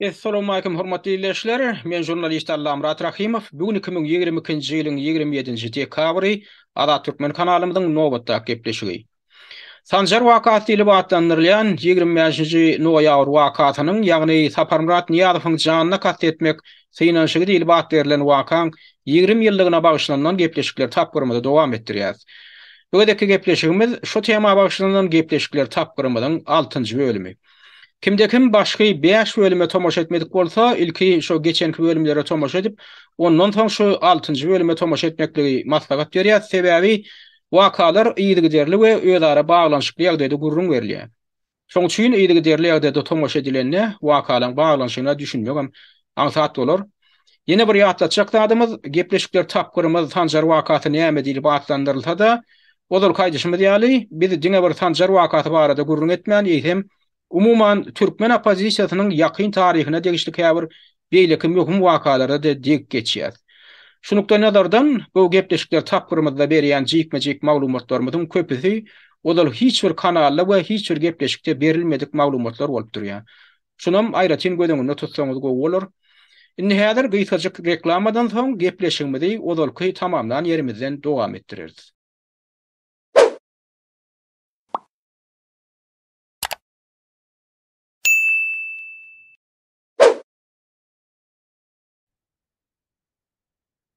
Essalawmalikim hormatly ildeşler! Men žurnalist Allamyrat Rahymow. Bu gün 2022-nji ýylyň 27-nji dekabry Azat Türkmen kanalymyzyň nobatdaky gepleşigi. Sanjar wakasy diýlip atlandyrylýan 25-nji noýabr wakasynyň, ýagny Saparmyrat Nyýazowyň janyna kast etmek synanyşygy diýlip at berlen wakaň 20 ýyllygyna bagyşlanylan gepleşikler tapgyrymyzy dowam etdirýäris. Bu gezekki gepleşigimiz şu tema bagyşlanylan gepleşikler tapgyrymyzyň altynjy bölümi. Kimde-kim başky bäş bölüme tomaşa etmedik bolsa, ilki şo geçenki bölümlere tomaşa edip, ondan soň şu altynjy bölüme tomaşa etmekligi maslahat berýäs. Sebäbi wakalar yzygiderli we özara baglanyşykly ýagdaýda gürrüň berilýär. Şoň üçin yzygiderli ýagdaýda tomaşa edilende wakalaryň baglanyşygyna düşünmegem aňsat bolar. Ýene bir ýatlatjak zadymyz, gepleşikler tapgyrymyz Sanjar wakasy näme diýlip atlandyrylsa-da, ozalky aýdyşymyz ýaly, biz diňe bir Sanjar wakasy barada gürrüň etmän, eýsem, umuman, türkmen oppozisiýasynyň ýakyn taryhyna degişli käbir beýleki möhüm wakalara-da degip geçýäris. Şu nukdaýnazardan, bu gepleşikler tapgyrymyzda berýän jikme-jik maglumatlarymyzyň köpüsi ozal hiç bir kanalda we hiç bir gepleşikde berilmedik maglumatlar bolup durýar. Şunam aýratyn göz öňünde tutsaňyz gowy bolar. Indi häzir gysgajyk reklamadan soň gepleşigimizi ozalky tamamlan ýerimizden dowam etdireris.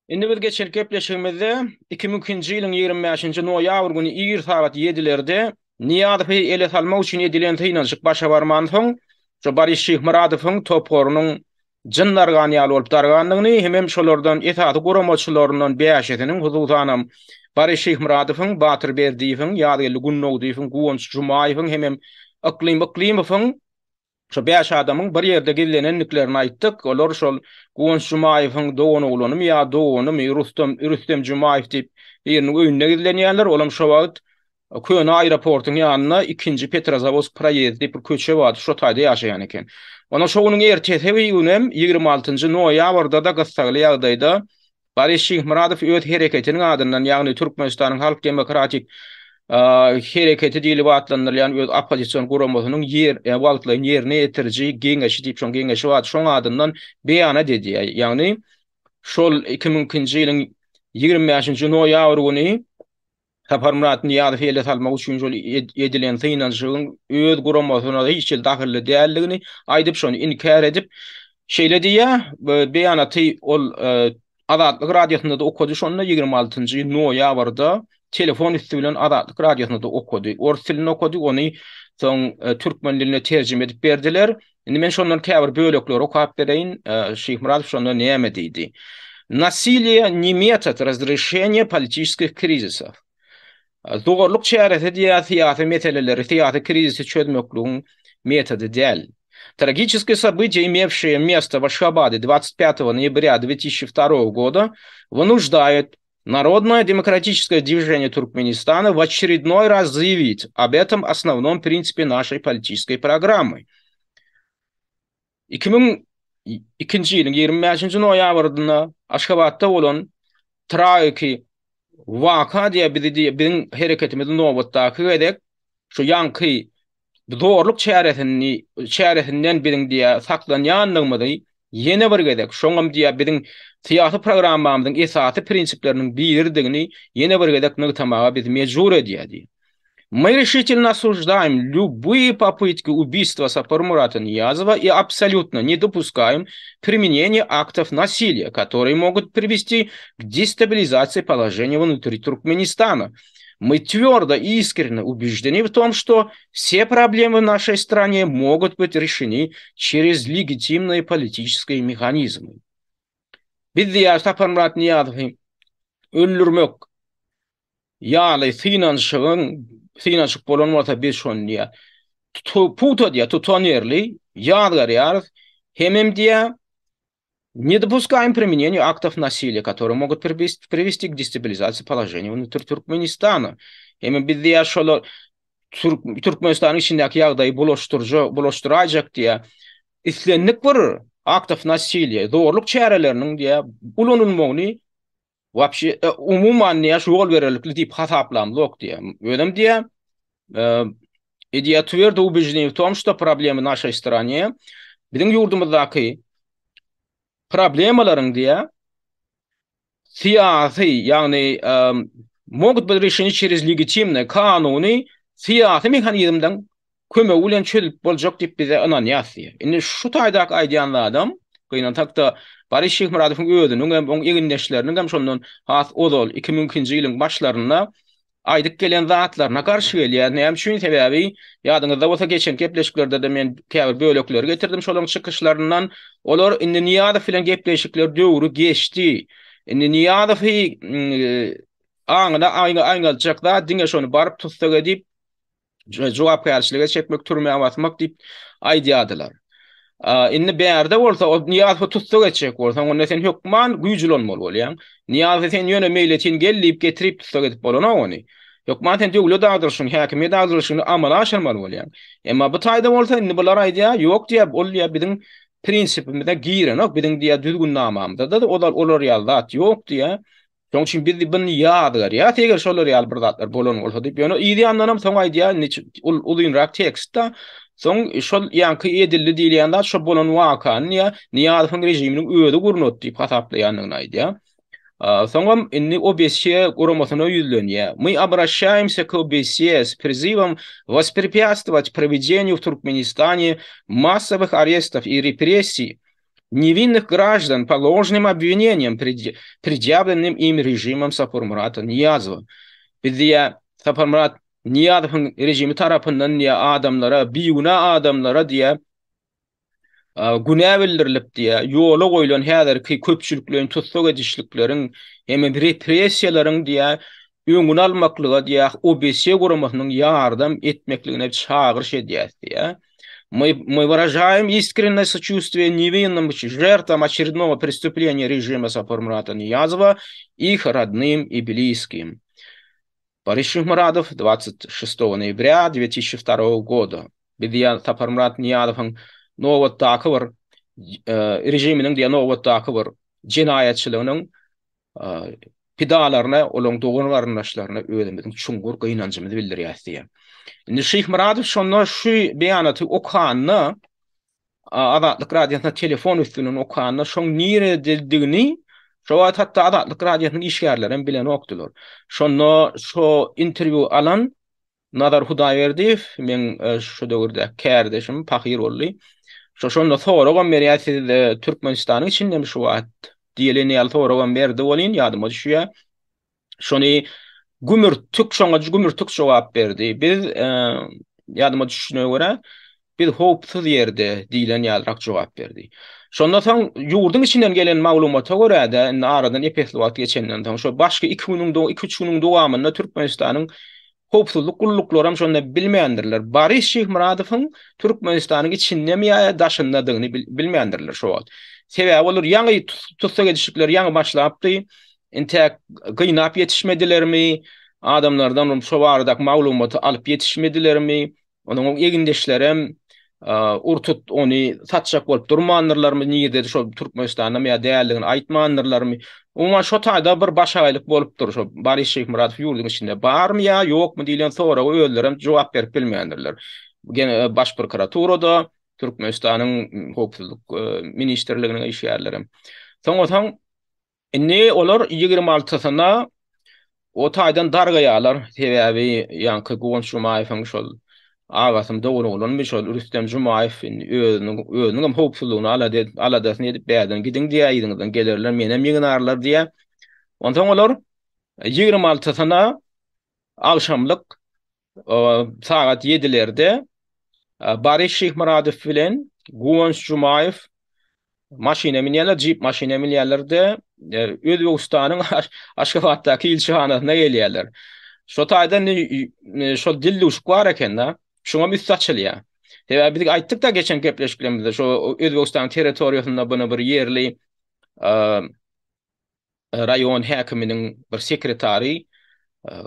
Indi biz geçen gepleşigimizde 2002-nji ýylyň 25-nji noýabr güni ir sagat ýedilerde Nyýazowy ele salmak üçin edilen synanyşyk başa barmansoň, şo Boris Şyhmyradowyň toparynyň jyn dargan ýaly bolup dargandygyny hemem şolardan esasy guramaçylaryndan bäşisiniň, hususanam Boris Şyhmyradowyň, Batyr Berdiýewiň, Ýazgeldi Gündogdyýewiň, Guwanç Jumaýewiň hemem Yklym Yklymowyň Şo bäş adamyň bir ýerde gizlenendiklerini aýtdyk. Olar şol Guwanç Jumaýewiň doganoglanymy ýa doganymy, Rustam, Rüstem Jumaýew diýip biriniň öýünde gizlenýärler. Olam şo wagt köne aeroportyň ýanynda ikinji Petrozawodsk proýezdi diýip bir köçe bardy, şo taýda ýaşaýan eken. Ondan şo günüň ertesi günem 26-njy noýabrda-da gyssagly ýagdaýda Boris Şyhmyradow öz hereketiniň adyndan, ýagny Türkmenistanyň Halk demokratik hereketi diýlip atlandyrylýan öz oppozision guramasynyň ýer wagtlaýyn ýerine ýetiriji geňeşi diýip şoň geňeşi bar, şoň adyndan beýanat edýär. Ýagny şol 2002-nji ýylyň 25-nji noýabr güni Saparmyrat Nyýazowy ele salmak üçin şol edilen synanyşygyň öz guramasyna hiç hili dahylly däldigini aýdyp, şony inkär edip, şeýle diýýär, beýanaty ol Azatlyk Radiosynda-da okady şonda 26-njy noýabrda telefon üsti bilen Azatlyk Radiosynda-da okady. Ors dilinde okady, ony soň türkmen diline terjime edip berdiler. Indi men şondan käbir bölekleri okap bereýin. Şyhmyradow şonda näme diýdi? Nasiliýe ne metod razrešeniýa politiçeskih krizisow. Zorluk çäresi diýýär syýasy meseleleri, syýasy krizisi çözmekligiň metody däl. Tragiçeskiý sobytiýa imewşiýe mesto w Aşgabade 25 noýabrýa 2002 goda wynujdaýut Narodное demokratičeskoe dwiženiýe Türkmenistana w oçerednoý raz zaýawit ob etom osnownom prinsipe našeý politiçeskoý programmy. 2002-nji ýylyň 25-nji noýabrynda Aşgabatda bolan tragiki waka diýe bizi diýe biziň hereketimizi nobatdaky gezek şu ýaňky zorluk çäresini çäresinden biziň diýä saklanýandygymyzy ýene bir gezek, şoňam diýä biziň syýasy programmamyzyň esasy prinsipleriniň biridigini ýene bir gezek nygtamaga bizi mejbur edýär diýýär. Мы решительно осуждаем любые попытки убийства Сапармурата Ниязова и абсолютно не допускаем применения актов насилия, которые могут привести к дестабилизации положения внутри Туркменистана. Мы твердо и искренне убеждены в том, что все проблемы в нашей стране могут быть решены через легитимные политические механизмы. Biz diýýär Saparmyrat Nyýazowy öldürmek ýaly synanyşygyň synanyşyk bolan bolsa biz şony diýýär. Puta diýýär, tutanýerli ýazgarýarys. Hemem diýýär, Не допускаем применения актов насилия, которые могут привести к дестабилизации положения внутри Туркменистана. Hem biz diýýär şolar Türkmenistanyň içindäki ýagdaýy bulaşdyryja, bulaşdyraýjak diýýär. Islendik bir aktow nasiliýa, zorluk çäreleriniň diýýär, ulanylmagyny Wapşe umuman diýýär, şu ýol bererlikli diýip hasaplamzok diýýär. Özem diýýär, Идея твердо убеждены в том, что проблемы нашей стране. Biziň ýurdumyzdaky problemalaryň diýýär, syýasy, ýagny mogut bir rişeni çerez legitimny, kanuny syýasy mehanizmden kömegi bilen çözülip boljak diýip bize ynanýas diýýär. Indi şu taýdaky aýdýan zadam, gynansak-da, Boris Şyhmyradowyň özüniň hem, oň egindeşleriniň hem şondan has ozal, 2002-nji ýylyň başlarynda aýdyp gelen zatlaryna garşy gelýär. Näme üçin? Sebäbi ýadyňyzda bolsa geçen gepleşiklerde-de men käbir bölekleri getirdim şolaryň çykyşlaryndan. Olar indi Nyýazow bilen gepleşikler döwri geçdi. Indi Nyýazowy aňyna aýňaljak zat diňe şony baryp tussag edip, jogapkärçilige çekmek, türmä basmak diýip aýdýardylar. Indi bärde bolsa o Nyýazowy tussag etjek bolsaň, onda sen hökman güýç ulanmaly bolýaň. Nyýazowy sen ýöne meýletin gel diýip getirip tussag edip bolanok ony. Hökman sen döwlet agdaryşyny, häkimiýet agdaryşyny amala aşyrmaly bolýaň. Emma bu taýda bolsa indi bular aýdýar, ýok diýýär, ol diýýär biziň prinsipimize girenok, biziň diýýär düzgünnamamyzda-da olar ýaly zat ýok diýýär. Şonuň üçin biz buny ýazgarýas, eger şolar ýaly bir zatlar bolan bolsa diýip. Ýöne yz ýandanam soň aýdýar, indi ol uzynrak tekstde, soň şol ýaňky edildi diýilýän zat şo bolan wakany diýýär, Nyýazowyň režiminiň özi gurnady diýip hasaplaýandygyny aýdýar. Soňam indi OBSE guramasyna ýüzlenýär. Мы обращаемся к OBSE с призывом воспрепятствовать проведению в Туркменистане массовых арестов и репрессий невинных граждан по ложным обвинениям, предъявленным им режимом Saparmurata Nyýazowa. Biz diýýär, Saparmyrat Nyýazowyň režimi tarapyndan diýýär, adamlara, bigünä adamlara diýýär, günä bildirilip diýýär, ýola goýlan häzirki köpçülikleýin tussag edişlikleriň hem repressiýalaryň diýýär, öňüni almaklyga diýýär, OBSE guramasynyň ýardam etmekligine çagyryş edýäris diýýär. Мы, мы выражаем искреннее сочувствие невинным жертвам очередного преступления режима Сапармурата Ниязова, их родным и близким. Борис Шихмурадов 26 ноября 2002 года. Biz diýýär Saparmyrat Nyýazowyň nobatdaky bir režiminiň diýýär nobatdaky bir jenaýatçylygynyň pidalaryna, olaryň dogan-garyndaşlaryna özümiziň çuňňur gynanjymyzy bildirýäris diýýär. Indi Şyhmyradow şonda şu beýanaty okanda, Azatlyk Radiosyna telefon üstünden okanda, şoň nirededigini şo wagt hatda Azatlyk Radiosynyň işgärleri hem bilenokdylar. Şonda şo interwýu alan Nazar Hudaýberdiýew meň şo döwürdäki kärdeşim pahyr boldy. Şo şonda soragam berýär, siz Türkmenistanyň içindemi şu wagt diýlen ýaly soragam berdi welin ýadyma düşýär. Şony gümürtik şoňa gümürtik jogap berdi. Biz ýadyma düşüşine görä biz howpsuz ýerde diýlen ýalyrak jogap berdi. Şondan soň ýurduň içinden gelen maglumata görä-de, indi aradan ep-esli wagt geçenden soň, şo başky iki günüň, iki-üç günüň dowamynda Türkmenistanyň howpsuzlyk gulluklaram şonda bilmändirler. Boris Şyhmyradowyň Türkmenistanyň içindemi ýa daşyndadygyny bilmändirler şo wagt. Sebäbi olar ýaňy tussag edişlikleri ýaňy başlapdy. Entäk gynap ýetişmedilermi, adamlardan şo baradaky maglumaty alyp ýetişmedilermi, Onuň egindeşlerem ur-tut ony satjak bolup durmandyrlarmy, nirdedi şol Türkmenistandamy ýa däldigini aýtmandyrlarmy? Umuman şo taýda bir başagaýlyk bolupdyr. Şo Boris Şyhmyradow ýurduň içinde barmy ýa ýokmy diýlen soraga özlerem jogap berip bilmändirler. Gene Baş prokuraturada, Türkmenistanyň howpsuzlyk ministrliginiň işgärlerem. Soňa-soň Indi olar 20 altysyna o taýdan dargaýarlar. Sebäbi ýaňky Guwanç Jumaýewiň şol agasyny dogan oglanmy şol Rüstem Jumaýew indi özüniň özüniň hem howpsuzlygyny alada aladasyny edip bärden gidiň diýýär, yzyňyzdan gelerler, menem ýygnarlar diýýär. Onsoň olar 20 altysyna agşamlyk sagat ýedilerde Boris Şyhmyradow bilen Guwanç Jumaýew maşyna münýärler, jip maşyna münýärler-de, Özbegistanyň Aşgabatdaky ilçihanasyna gelýärler. Şo taýdan şol dildüwşük bar eken-de, şoňam üsti açylýar. Sebäbi biz aýtdyk-da geçen gepleşiklerimizde, şo Özbegistanyň territoriýasynda bunu bir ýerli raýon häkiminiň bir sekretary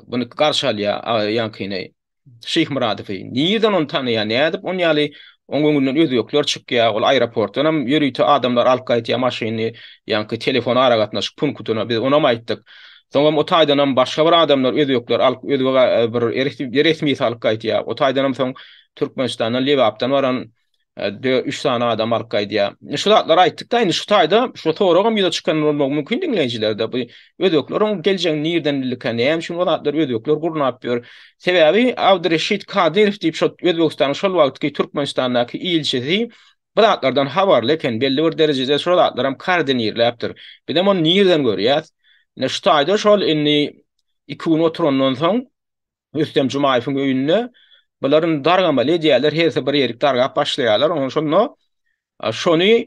buny garşy alýar, ýaňkyny Şyhmyradowy. Nirden ony tanaýar, nädip on ýaly oň öňünden özbekler çykýar, ol aeroportdan hem ýörite adamlar alyp gaýtýar maşynyny, ýaňky telefon aragatnaşyk punktuna, biz onam aýtdyk. Soňam o taýdan hem başga bir adamlar özbekler alyp, özbek bir resmisi alyp gaýtýar. O taýdan hem soň Türkmenistandan Lebapdan baran. Üç sany adam alyp gaýdýar. Şu zatlary aýtdyk-da, indi şu taýda şu soragam ýüze çykan bolmagy mümkin diňleýjilerde. Bu özbekleriň geljegini nirden bildikä, näme üçin o zatlary özbekler gurnap ýör? Sebäbi Abdyreşit Kadyrow diýip şol Özbegistanyň şol wagtky Türkmenistandaky ilçisi bu zatlardan habarly eken, belli bir derejede şol zatlaram koordinirläpdir. Bizem ony nirden görýäs? Ine şu taýda şol indi iki gün oturandan soň Rüstem Jumaýewiň öýünde bular indi dargamaly edýärler, hersi bir ýerik dargap başlaýarlar. Ondan şonda şony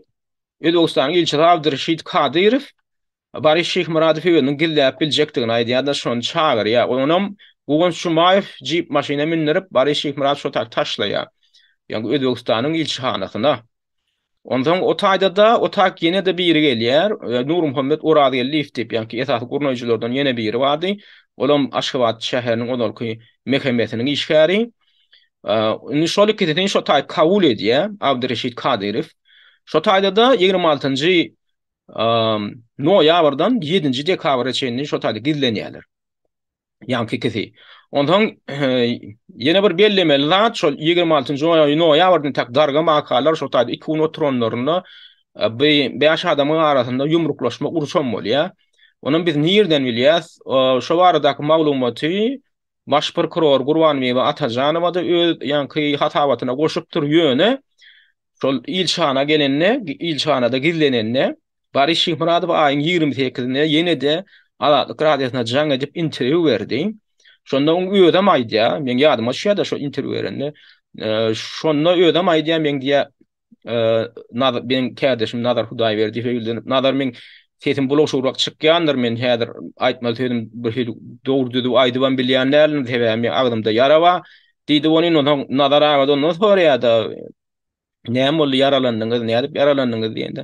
Özbegistanyň ilçisi Abdyreşit Kadyrow Boris Şyhmyradow özüniň gizläp biljekdigini aýdýar-da, şony çagyrýar. Onam Guwanç Jumaýew jip maşyna mündürip, Boris Şyhmyradow şo taýda taşlaýar. Ýagny Özbegistanyň ilçihanasyna. Onsoň o taýda-da, o taýk ýene-de biri gelýär. Nurmuhammet Orazgeldiýew diýip, ýaňky esasy gurnaýjylardan ýene biri bardy. Olam Aşgabat şäheriniň ozalky MHM-siniň işgäri. Indi şol ikisini şo taý kabul edýär Abdyreşit Kadyrow. Şo taýda-da 26-njy noýabrdan 7-nji dekabra çenli şo taýda gizlenýärler. Ýaňky ikisi. Onsoň ýene bir bellemeli zat, şol 26-njy noýabrda tak darga wakalar şo taýda iki gün oturanlarynda bu bäş adamyň arasynda ýumruklaşma urşam bolýar. Onam biz nirden bilýäs? Şo baradaky maglumaty baş prokuror Gurbanbibi Atajanowa-da öz ýaňky hasabatyna goşupdyr, ýöne şol ilçihana gelende, ilçihanada gizlenende Boris Şyhmyradow aýyň 28-inde ýene-de Azatlyk Radiosyna jaň edip interwýu berdi. Şonda oň özem aýdýar, meň ýadyma düşýär-de şo interwýu berende. Şonda özem aýdýar, meň diýýär, Nazar, meň kärdeşim Nazar Hudaýberdiýewe ýüzlenip, Nazar meň sesim bulaşygrak çykýandyr, men häzir aýtmaly sözüm bir hili dogry-düzüw aýdybam bilýän däldim, sebäbi meň agzymda ýara bar diýdi. Ony onsoň Nazar aga-da ondan soraýar-da, Näme boldy ýaralandyňyz, nädip ýaralandyňyz diýende,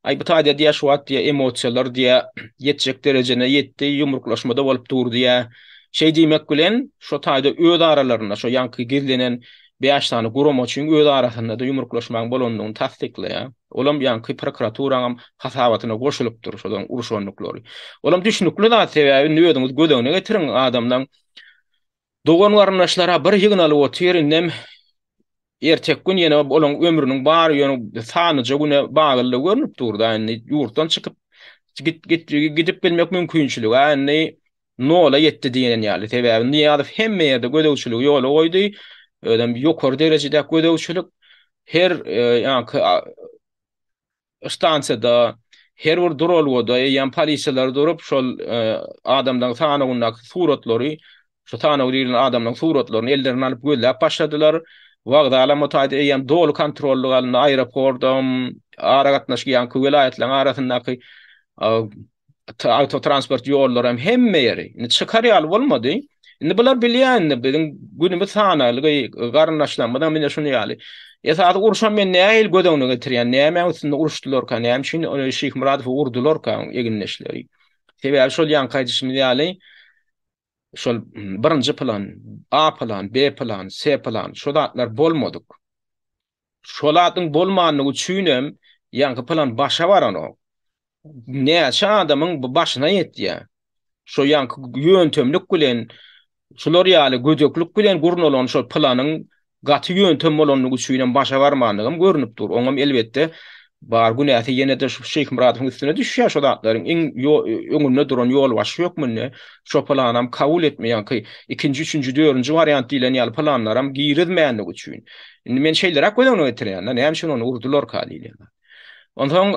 aý bu taýda diýýär şu wagt diýýär emosiýalar diýýär ýetjek derejene ýetdi, ýumruklaşmada bolup dur diýýär. Şeý diýmek bilen şo taýda öz aralarynda şo ýaňky gizlenen bäş sany guramaçyň öz arasynda-da ýumruklaşmagyň bolandygyny tassyklaýar. Olam ýaňky prokuraturaňam hasabatyna goşulypdyr şolaryň uruşandyklary. Olam düşnükli zat sebäbi indi özüňiz göz öňüne getiriň adamlaň Dogan-garyndaşlar-a bir ýygnalyp otyr, indem erteki gün ýene olaň ömrüniň bary ýöne sanyja güne baglylygy görnüp dur-da, indi ýurtdan çykyp gidip bilmek mümkinçiligi-ä indi nola ýetdi diýen ýaly. Sebäbi Nyýazow hemme ýerde gözegçiligi ýola goýdy, özem ýokary derejedäki gözegçilik. Her ýaňky Stansiýada, her bir duralgada eýýäm polisiýalar durup, şol adamlaryň sanawyndaky suratlary, şu sanawa girilen adamlaryň suratlaryny ellerine alyp gözläp başladylar. Wokzalam o taýda eýýäm doly kontrollyk alyndy, aeroportam, aragatnaşyk ýaňky welaýatlaryň arasyndaky awtotransport ýollary hem hemme ýeri. Indi çykar ýaly bolmady. Indi bular bilýär indi biziň günümiz sanalgy, garyndaşlarymyzam ine şuny ýaly. Esasy urşam men nähili göz öňüne getirýän, nämäň üstünde uruşdylarka, näme üçin ony Şyhmyradowy urdularka oň egindeşleri. Sebäbi şol ýaňky aýdyşymyz ýaly şol birinji plan, A plan, B plan, S plan şo zatlar bolmadyk. Şol adyň bolmanlygy üçinem ýaňky plan başa baranok. Näçe adamyň bu başyna ýetýär. Şo ýaňky ýöntemlik bilen, şular ýaly gödeklik bilen gurnalan şol planyň gaty ýöntem bolanlygy üçinem başa barmanlygam görnüp dur. Oňam elbetde bar günäsi ýene-de şu Şyhmyradowyň üstüne düşýär şo zatlaryň iň öňünde duran ýolbaşçy hökmünde şo planam kabul etme ýaňky ikinji, üçünji, dördünji wariant diýlen ýaly planlaram girizmänligi üçin. Indi men şeýleräk göz öňüne getirýän-de, näme üçin ony urdularka diýilýän. Onsoň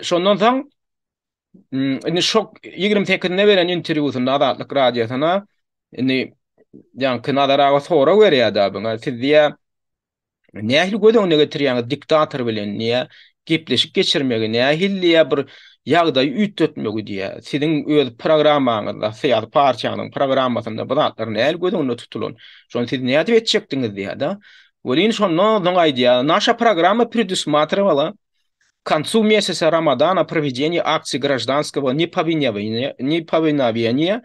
şondan soň indi şo 28-inde beren interwýusynda Azatlyk radiosyna indi ýaňky Nazar aga sorag berýär-de buňa, siz diýýär, nähili göz öňüne getirýäňiz diktator bilen diýýär, gepleşik geçirmegi, nähili diýýär bir ýagdaýy üýtgetmegi diýýär. Siziň öz programmaňyzda, syýasy partiýaňyzyň programmasynda bu zatlar nähili göz öňünde tutulan? Şony siz nädip etjekdiňiz diýýär-de. Welin şondan soň aýdýar, Naşa programma predusmatriwala k koncu mesesa Ramadana provedeniýe aktsiý graždanskogo nepowinoweniýa,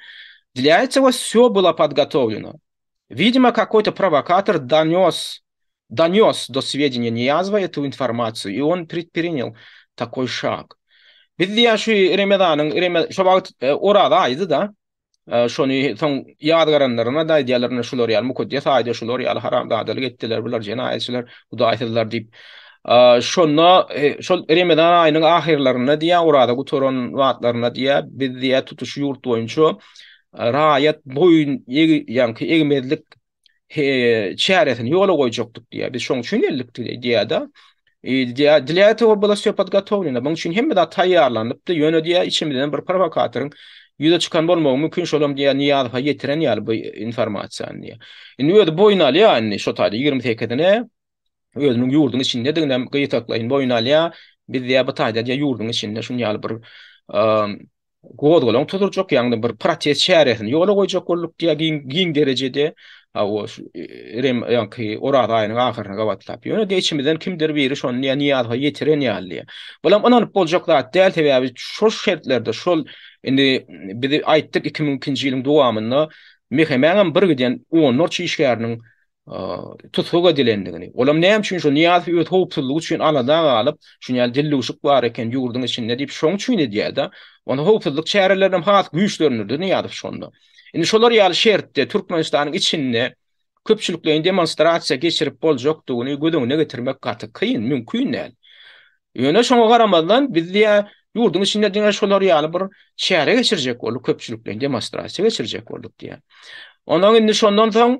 dlya etogo wsýo bylo podgotowleno. Widimo kakoý-to prowokator donýos donýos do swedeniýa Niýazowa etu informasiýu i on predprinýal takoý şag. Biz diýýär şu Remezanyň şo wagt Oraza aýydy-da. Şony soň ýazgaranlaryna-da aýdýarlar, ine şular ýaly mukaddes aýda şular ýaly haramzadalyk etdiler, bular jenaýatçylar, hudaýsyzlar diýip. Şonda şol Remezan aýynyň ahyrlarynda diýýär, oraza gutaran wagtlarynda diýýär, biz diýýär tutuş ýurt boýunça raýat boýun ýaňky egmezlik çäresini ýola goýjakdyk diýýär. Biz şoň üçin geldik diýýär-de. Diýýär, для этого было все подготовлено. Muň üçin hemme zat taýýarlanypdy. Ýöne diýýär, içimizden bir provokatoryň ýüze çykan bolmagy mümkin, şolam diýýär, Nyýazowa ýetiren ýaly bu informasiýany diýýär. Indi özi boýun alýar indi şo taýda 28-ine özüniň ýurduň içindedigini hem gytaklaýyn boýun alýar. Biz diýýär, bu taýda diýýär, ýurduň içinde şuny ýaly bir gozgalaň tuzurjak, ýagny bir protest çäresini ýola goýjak bolduk diýýär giň giň derejede. Hawa, şu rem ýaňky Oraz aýynyň ahyryna gabatlap. Ýöne de içimizden kimdir biri şony diýýär Nyýazowa ýetiren ýaly diýýär. Bulam ynanyp boljak zat däl, sebäbi şol şertlerde şol indi biz aýtdyk 2002-nji ýylyň dowamynda MHM-niň bir giden onlarça işgäriniň tussag edilendigini, olam näme üçin şo Nyýazow öz howpsuzlygy üçin alada galyp, şuny ýaly dildüwşük bar eken ýurduň içinde diýip şoň üçin edýär-de. Onda howpsuzlyk çärelerini has güýçlendirdi Nyýazow şonda. Indi şolar ýaly şertde Türkmenistanyň içinde köpçülikleýin demonstrasiýa geçirip boljakdygyny göz öňüne getirmek gaty kyn, mümkin däl. Ýöne şoňa garamazdan biz diýä ýurduň içinde diňe şolar ýaly bir çäre geçirjek bolduk, köpçülikleýin demonstrasiýa geçirjek bolduk diýä. Ondan indi şondan soň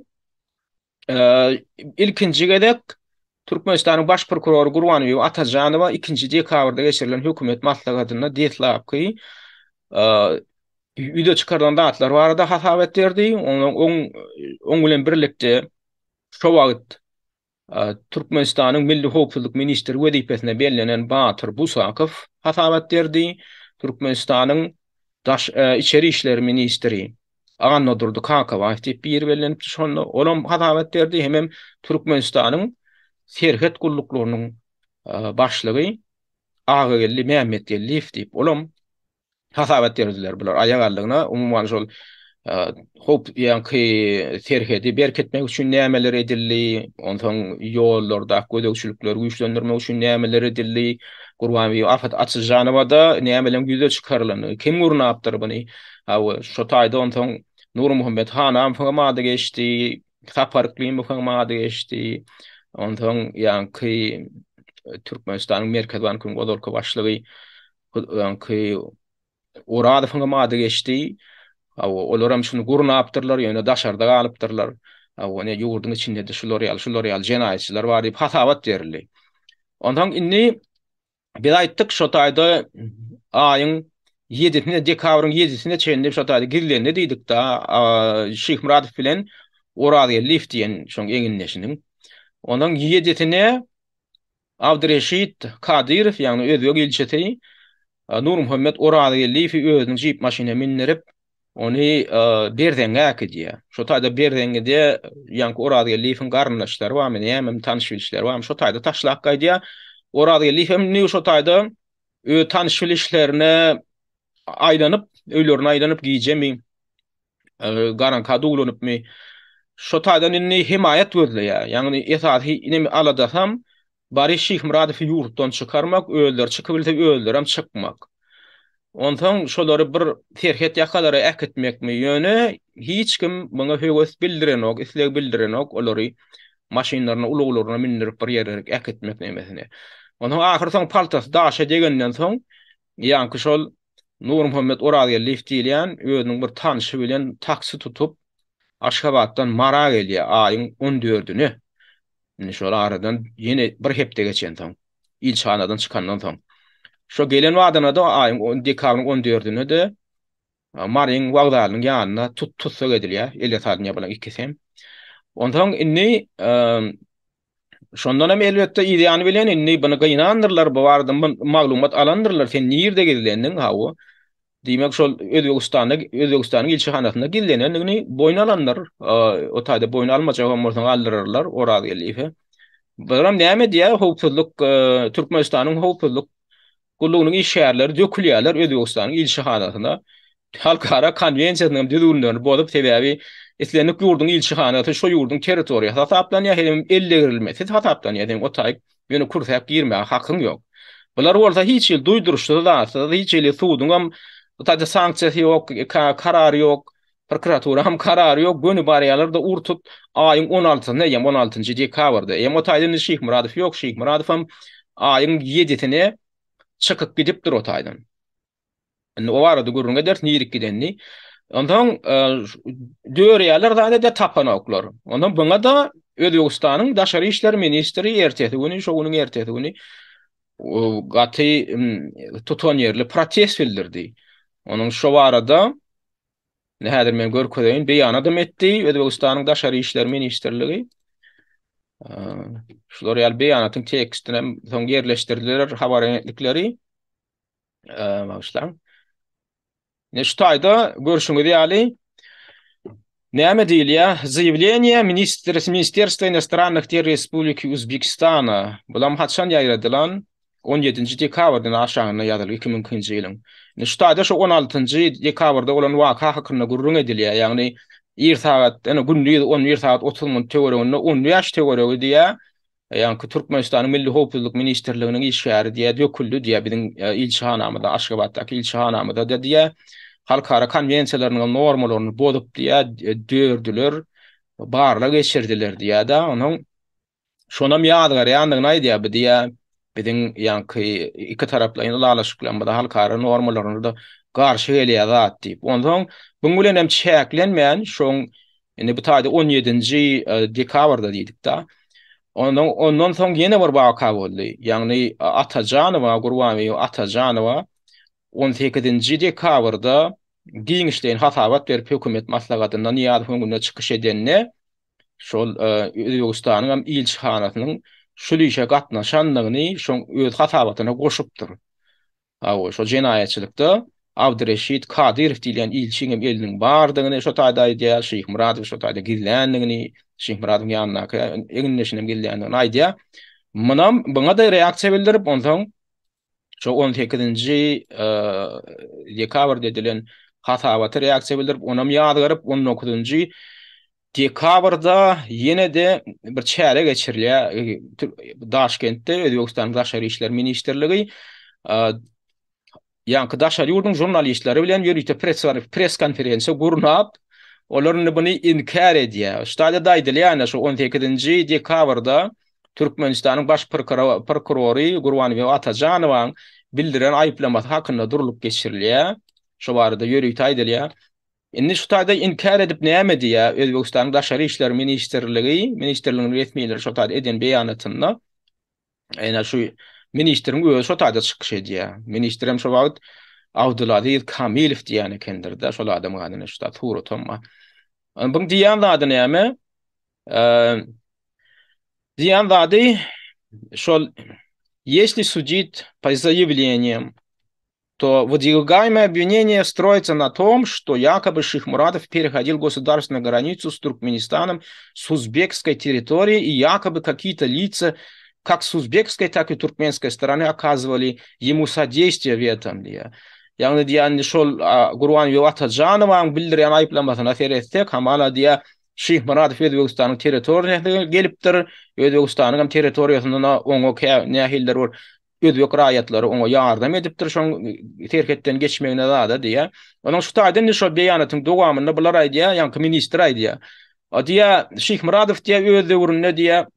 ilkinji gezek Türkmenistanyň baş prokurory Gurbanbibi Atajanowa 2-nji dekabrda geçirilen hökümet maslahatynda deslapky ýüze çykarylan zatlar barada hasabat berdi. Onuň oň bilen birlikde şo wagt Türkmenistanyň Milli howpsuzlyk ministri wezipesine bellenen Batyr Busakow hasabat berdi. Türkmenistanyň Daş içeri işler ministri Annadurdy Kakabaýew diýip biri bellenipdi şonda. Olam hasabat berdi hemem Türkmenistanyň serhet gulluklarynyň başlygy Agageldi Mämmetgeldiýew diýip, olam hasabat berdiler bular aýak aldygyna umuman şol howp ýaňky serhedi berkitmek üçin nämeler edildi, onsoň ýollardaky gözegçilikleri güýçlendirmek üçin nämeler edildi, Gurbanbibi Afat Açyjanowada nämeleriň ýüze çykarylany, kim gurnapdyr buny, hawa şo taýda onsoň Nurmuhammet Hanamowyň ady geçdi, Sapar Yklymowyň ady geçdi, onsoň ýaňky Türkmenistanyň Merkezi bankynyň ozalky başlygy öňki Orazowyň hem ady geçdi. Hawa, olar hem şuny gurnapdyrlar, ýöne daşarda galypdyrlar. Hawa, ine ýurduň içinde-de şular ýaly, şular ýaly jenaýatçylar bar diýip hasabat berildi. Onsoň indi biz aýtdyk, şo taýda aýyň ýedisine, dekabryň ýedisine çenli şo taýda gizlendi diýdik-de, Şyhmyradow bilen Orazgeldiýew diýen şoň egindeşiniň. Onuň ýedisine Abdyreşit Kadyrow, ýagny özbek ilçisi Nurmuhammet Orazgeldiýewi özüniň jip maşynyna mindirip, ony Berzeňňä äkidýär. Şo taýda Berzeňňide ýaňky Orazgeldiýewiň garyndaşlary barmy, nämemi, tanyş-bilişleri barmy, şo taýda taşlap gaýdýar. Orazgeldiýew hem indi şo taýda öz tanyş-bilişlerine aýlanyp, öýlerine aýlanyp gijemi, garaňka duwlanypmy, şo taýdan indi hemaýat gözleýär. Ýagny esasy inemi aladasam Boris Şyhmyradowy ýurtdan çykarmak, özleri çykybilse özlerem çykmak. Onsoň şolary bir serhet ýakalara äkitmekmi, ýöne hiç kim muňa höwes bildirenok, isleg bildirenok olary maşynlaryna, ulaglaryna mündürip bir ýerlerik äkitmek nemesine. Onsoň ahyr soň paltasy daşa degenden soň ýaňky şol Nurmuhammet Orazgeldiýew diýilýän özüniň bir tanşy bilen taksi tutup, Aşgabatdan Mara gelýär aýyň on dördüne. Indi şol aradan ýene bir hepde geçensoň, ilçihanadan çykandan soň. Şo gelen badyna-da aýyň on, dekabryň on dördüne-de Maryň wokzalynyň ýanynda tut tussag edilýär, ele salynýar bularyň ikisem. Onsoň indi Şondan hem elbetde yzýany bilen indi buny gynandyrlar, bu barada maglumat alandyrlar, sen nirde gizlendiň, hawa. Diýmek şol Özbegistanda, Özbegistanyň ilçihanasynda gizlenendigini boýun alandyr. O taýda boýun almajak hem bolsaň aldyrarlar Orazgeldiýewe. Bular näme edýär? Howpsuzlyk, Türkmenistanyň howpsuzlyk gullugynyň işgärleri dökülýärler Özbegistanyň ilçihanasyna. Halkara konwensiýasynyň hem düzgünlerini bozup, sebäbi islendik ýurduň ilçihanasy şo ýurduň territoriýasy hasaplanýar, hem eldegirilmesiz hasaplanýar, seň o taýyk ýöne kürsäp girmäge hakyň ýok. Bular bolsa hiç hili duýduryşsyz zatsyz, hiç hili suduň hem bu taýda sanksiýasy ýok, karary ýok. Prokuratura hem karary ýok, göni barýarlar-da ur-tut aýyň 16-syna eýýäm 16-njy dekabrda. Eýýäm o taýdan indi Şyhmyradow ýok, Şyhmyradow hem aýyň 7-sine çykyp gidipdir o taýdan. Indi o barada gürrüň ederis, nirik gidenini. Onsoň e, dörýärler zat edýär, tapanoklar. Onsoň buňa-da Özbegistanyň daşary işler ministri ertesi güni, şo günüň ertesi güni gaty tutanýerli protest bildirdi. Onuň şo barada Indi häzir men görkezeýin, beýanadam etdi Özbegistanyň Daşary işler ministrligi. Şular ýaly beýanatyň tekstini hem soň ýerleşdirdiler habar agentlikleri. Bagyşlaň. Ine şu taýda görşüňiz ýaly näme diýilýär? Zaýawleniýe ministr Ministerstwa inostrannykh del Respubliki Uzbekistana. Bulam haçan ýaýradylan? 17-nji dekabrdan aşagynda ýazylgy 2002-nji ýylyň. Indi şu taýda şu 16-njy dekabrda bolan waka hakynda gürrüň edilýär. Ýagny ir sagat, ýöne gündiz 11 sagat 30 minut töwereginde 15 töweregi diýýär. Ýaňky Türkmenistanyň Milli howpsuzlyk ministrliginiň işgäri diýýär, döküldi diýýär biziň e, ilçihanamyza, Aşgabatdaky ilçihanamyza da diýýär. Halkara konwensiýalarynyň normalaryny bozup diýýär, e, dördüler, barlag geçirdiler diýýär-de. Onuň Şonam ýazgarýandygyny aýdýar, bu diýýär, biziň ýaňky ikitaraplaýyn ylalaşyklarymyza, halkara normalaryna-da garşy gelýär zat diýip. Onsoň buň bilen hem çäklenmän, şoň indi bu taýda 17-nji e, dekabrda diýdik-de. Ondan ondan soň ýene bir waka boldy. Ýagny Atajanowa, Gurbanbibi Atajanowa 18-nji dekabrda giňişleýin hasabat berip hökümet maslahatynda Nyýazow öňünde çykyş edende şol Özbegistanyň hem ilçihanasynyň şul işe gatnaşandygyny şoň öz hasabatyna goşupdyr. Hawa, şol jenaýatçylykda Abdyreşit Kadyrow diýilýän ilçiň hem eliniň bardygyny şo taýda aýdýar, Şyhmyradowy şo taýda gizländigini, Şyhmyradowyň ýanyndaky egindeşini hem gizländigini aýdýar. Munam buňa-da reaksiýa bildirip, onsoň Şo 18-nji dekabrda edilen hasabata reaksiýa bildirip, onam ýazgaryp, 19-njy dekabrda ýene-de bir çäre geçirilýär. Daşkentde Özbegistanyň Daşary işler ministrligi ýaňky daşary ýurduň žurnalistleri bilen ýörite press-konferensiýa gurnap, olar indi muny inkär edýär. Şu taýda-da aýdylýar, ine şu 18-nji dekabrda Türkmenistanyň Baş prokurory Gurbanbibi Atajanowaň bildiren aýyplamasy hakynda durlup geçirilýär. Şo barada ýörite aýdylýar. Indi şu taýda inkär edip näme diýýär Özbegistanyň Daşary işler ministrligi, ministrligiň resmileri şo taýda eden beýanatynda, ýa şu ministriň özi şo taýda çykyş edýär. Ministr hem şo wagt Abdulaziz Kamilow diýýän ekendir-de, şol adamyň adyny şu taýda suratam bar. Buň diýýän zady näme? Diýen zady şol Если судить по заявлениям, то выдвигаемое обвинение строится на том, что якобы Шихмурадов переходил государственную границу с Туркменистаном с узбекской территории и якобы какие-то лица как с узбекской, так и туркменской стороны оказывали ему содействие в этом. Ýagny diýýän şol Gurbanbibi Atajanowaň bildirýän aýyplamasyna seretsek, hamala diýýär, Şyhmyradow Özbegistanyň territoriýasyna gelipdir. Özbegistanyň hem territoriýasynda oňa nähilidir bir özbek raýatlary oňa ýardam edipdir şoň serhetden geçmegine zada diýýär. Onuň şu taýdan indi şol beýanatyň dowamynda bular aýdýar, ýaňky ministr aýdýar. Diýýär, Şyhmyradow diýýär öz döwründe diýýär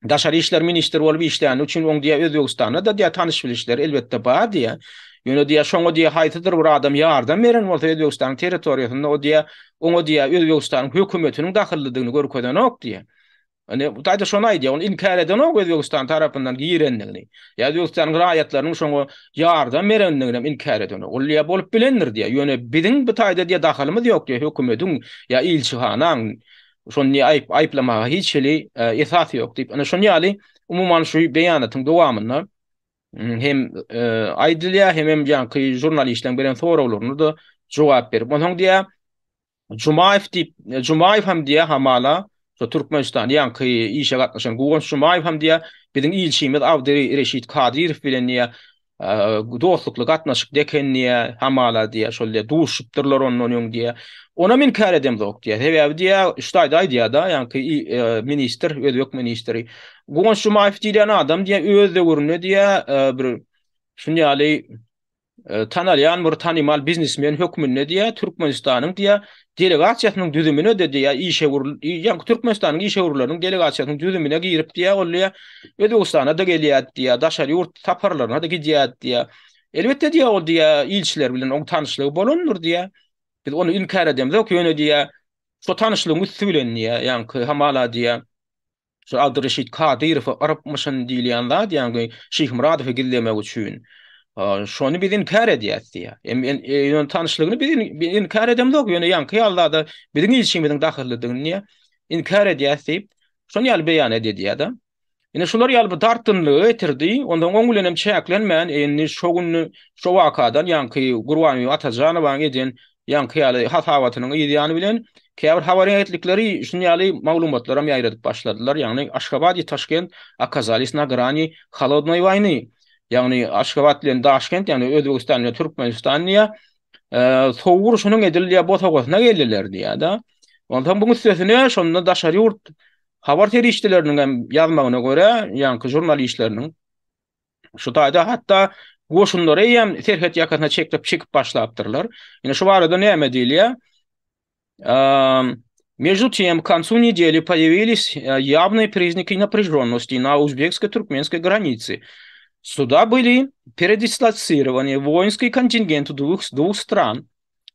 Daşary işler ministri bolup işläni üçin oň diýýär Özbegistanda-da diýýär tanyş-bilişleri elbetde bar diýýär. Ýöne diýýär şoňa diýýär haýsydyr bir adam ýardam beren bolsa Özbegistanyň territoriýasynda o diýýär oňa diýýär Özbegistanyň hökümetiniň dahyllydygyny görkezenok diýýär. Ine bu taýda şony aýdýar, ony inkär edenok Özbegistan tarapyndan girendigini. Ýa Özbegistanyň raýatlarynyň şoňa ýardam berendigini hem inkär edenok. Ol diýýär bolup bilendir diýýär. Ýöne biziň bu taýda diýýär dahylymyz ýok diýýär hökümetiň ýa ilçihanaň Şony aýyp aýyplamaga hiç hili e, esas ýok diýip. Ana şony ýaly umuman şu beýanatyň dowamynda hem e, aýdylýar, hem hem ýaňky žurnalistleriň beren soraglaryna da jogap berip. Onsoň diýýär Jumaýew diýip, e, Jumaýew hem diýýär hamala şu Türkmenistan ýaňky işe gatnaşan Guwanç Jumaýew hem diýýär biziň ilçimiz Abdy Reşit Kadyrow bilen diýýär dostlukly gatnaşykda eken diýýär, hamala diýýär, şol diýýär, duşupdyrlar ondan öň diýýär. Onam inkär edemzok diýýär. Sebäbi diýýär, şu taýda aýdýar-da, ýaňky ministr, özbek ministri. Guwanç Jumaýew diýlen adam diýýär, öz döwründe diýýär, bir şuny ýaly. Tanalýan bir tanymal biznesmen hökmünde diýýär, Türkmenistanyň diýýär, delegasiýasynyň düzümine-de diýýär, işewür, ýaňky Türkmenistanyň işewürleriniň delegasiýasynyň düzümine girip diýýär, ol diýýär, Özbegistana-da gelýärdi diýýär, daşary ýurt saparlaryna-da gidýärdi diýýär. Elbetde diýýär, ol diýýär, ilçiler bilen oň tanyşlygy bolandyr diýýär. Biz ony inkär edemzok, ýöne diýýär, şo tanyşlygyň üsti bilen diýýär, ýaňky hamala diýýär, Şu Abdyreşit Kadyrowy yrypmyşyn diýilýän zat, ýagny Şyhmyradowy gizlemek üçin. Şony biz inkär edýäs diýýär. Ýöne tanyşlygyny biz inkär edemzok, ýöne ýaňky ýaly zada biziň ilçimiziň dahyllydygyny diýýär. Inkär edýäs diýip, şony ýaly beýan edýär-de. Ine şular ýaly bir dartgynlyga getirdi. Onsoň oň bilen hem çäklenmän, indi şo gün şo wakadan ýaňky Gurbanbibi Atajanowaň eden Ýaňky ýaly hasabatynyň yz ýany bilen käbir habar agentlikleri şuny ýaly maglumatlaram ýaýradyp başladylar, ýagny Aşgabat i Taşkent okazalis na grani holodnoý waýny, ýagny Aşgabat bilen Daşkent, ýagny Özbegistan bilen Türkmenistan diýýär, sowuk urşunyň edil diýýär bosagasyna geldiler diýýär-de. Onsoň buň üstesine şonda daşary ýurt habar serişdeleriniň hem ýazmagyna görä, ýaňky žurnalistleriniň Şu taýda hatda goşunlary eýýäm serhet ýakasyna çekip çekip başlapdyrlar. Ine şu barada näme diýilýär? Между тем, к концу недели появились явные признаки напряженности на узбекско-туркменской границе. Сюда были передислоцированы воинские контингенты двух, двух стран.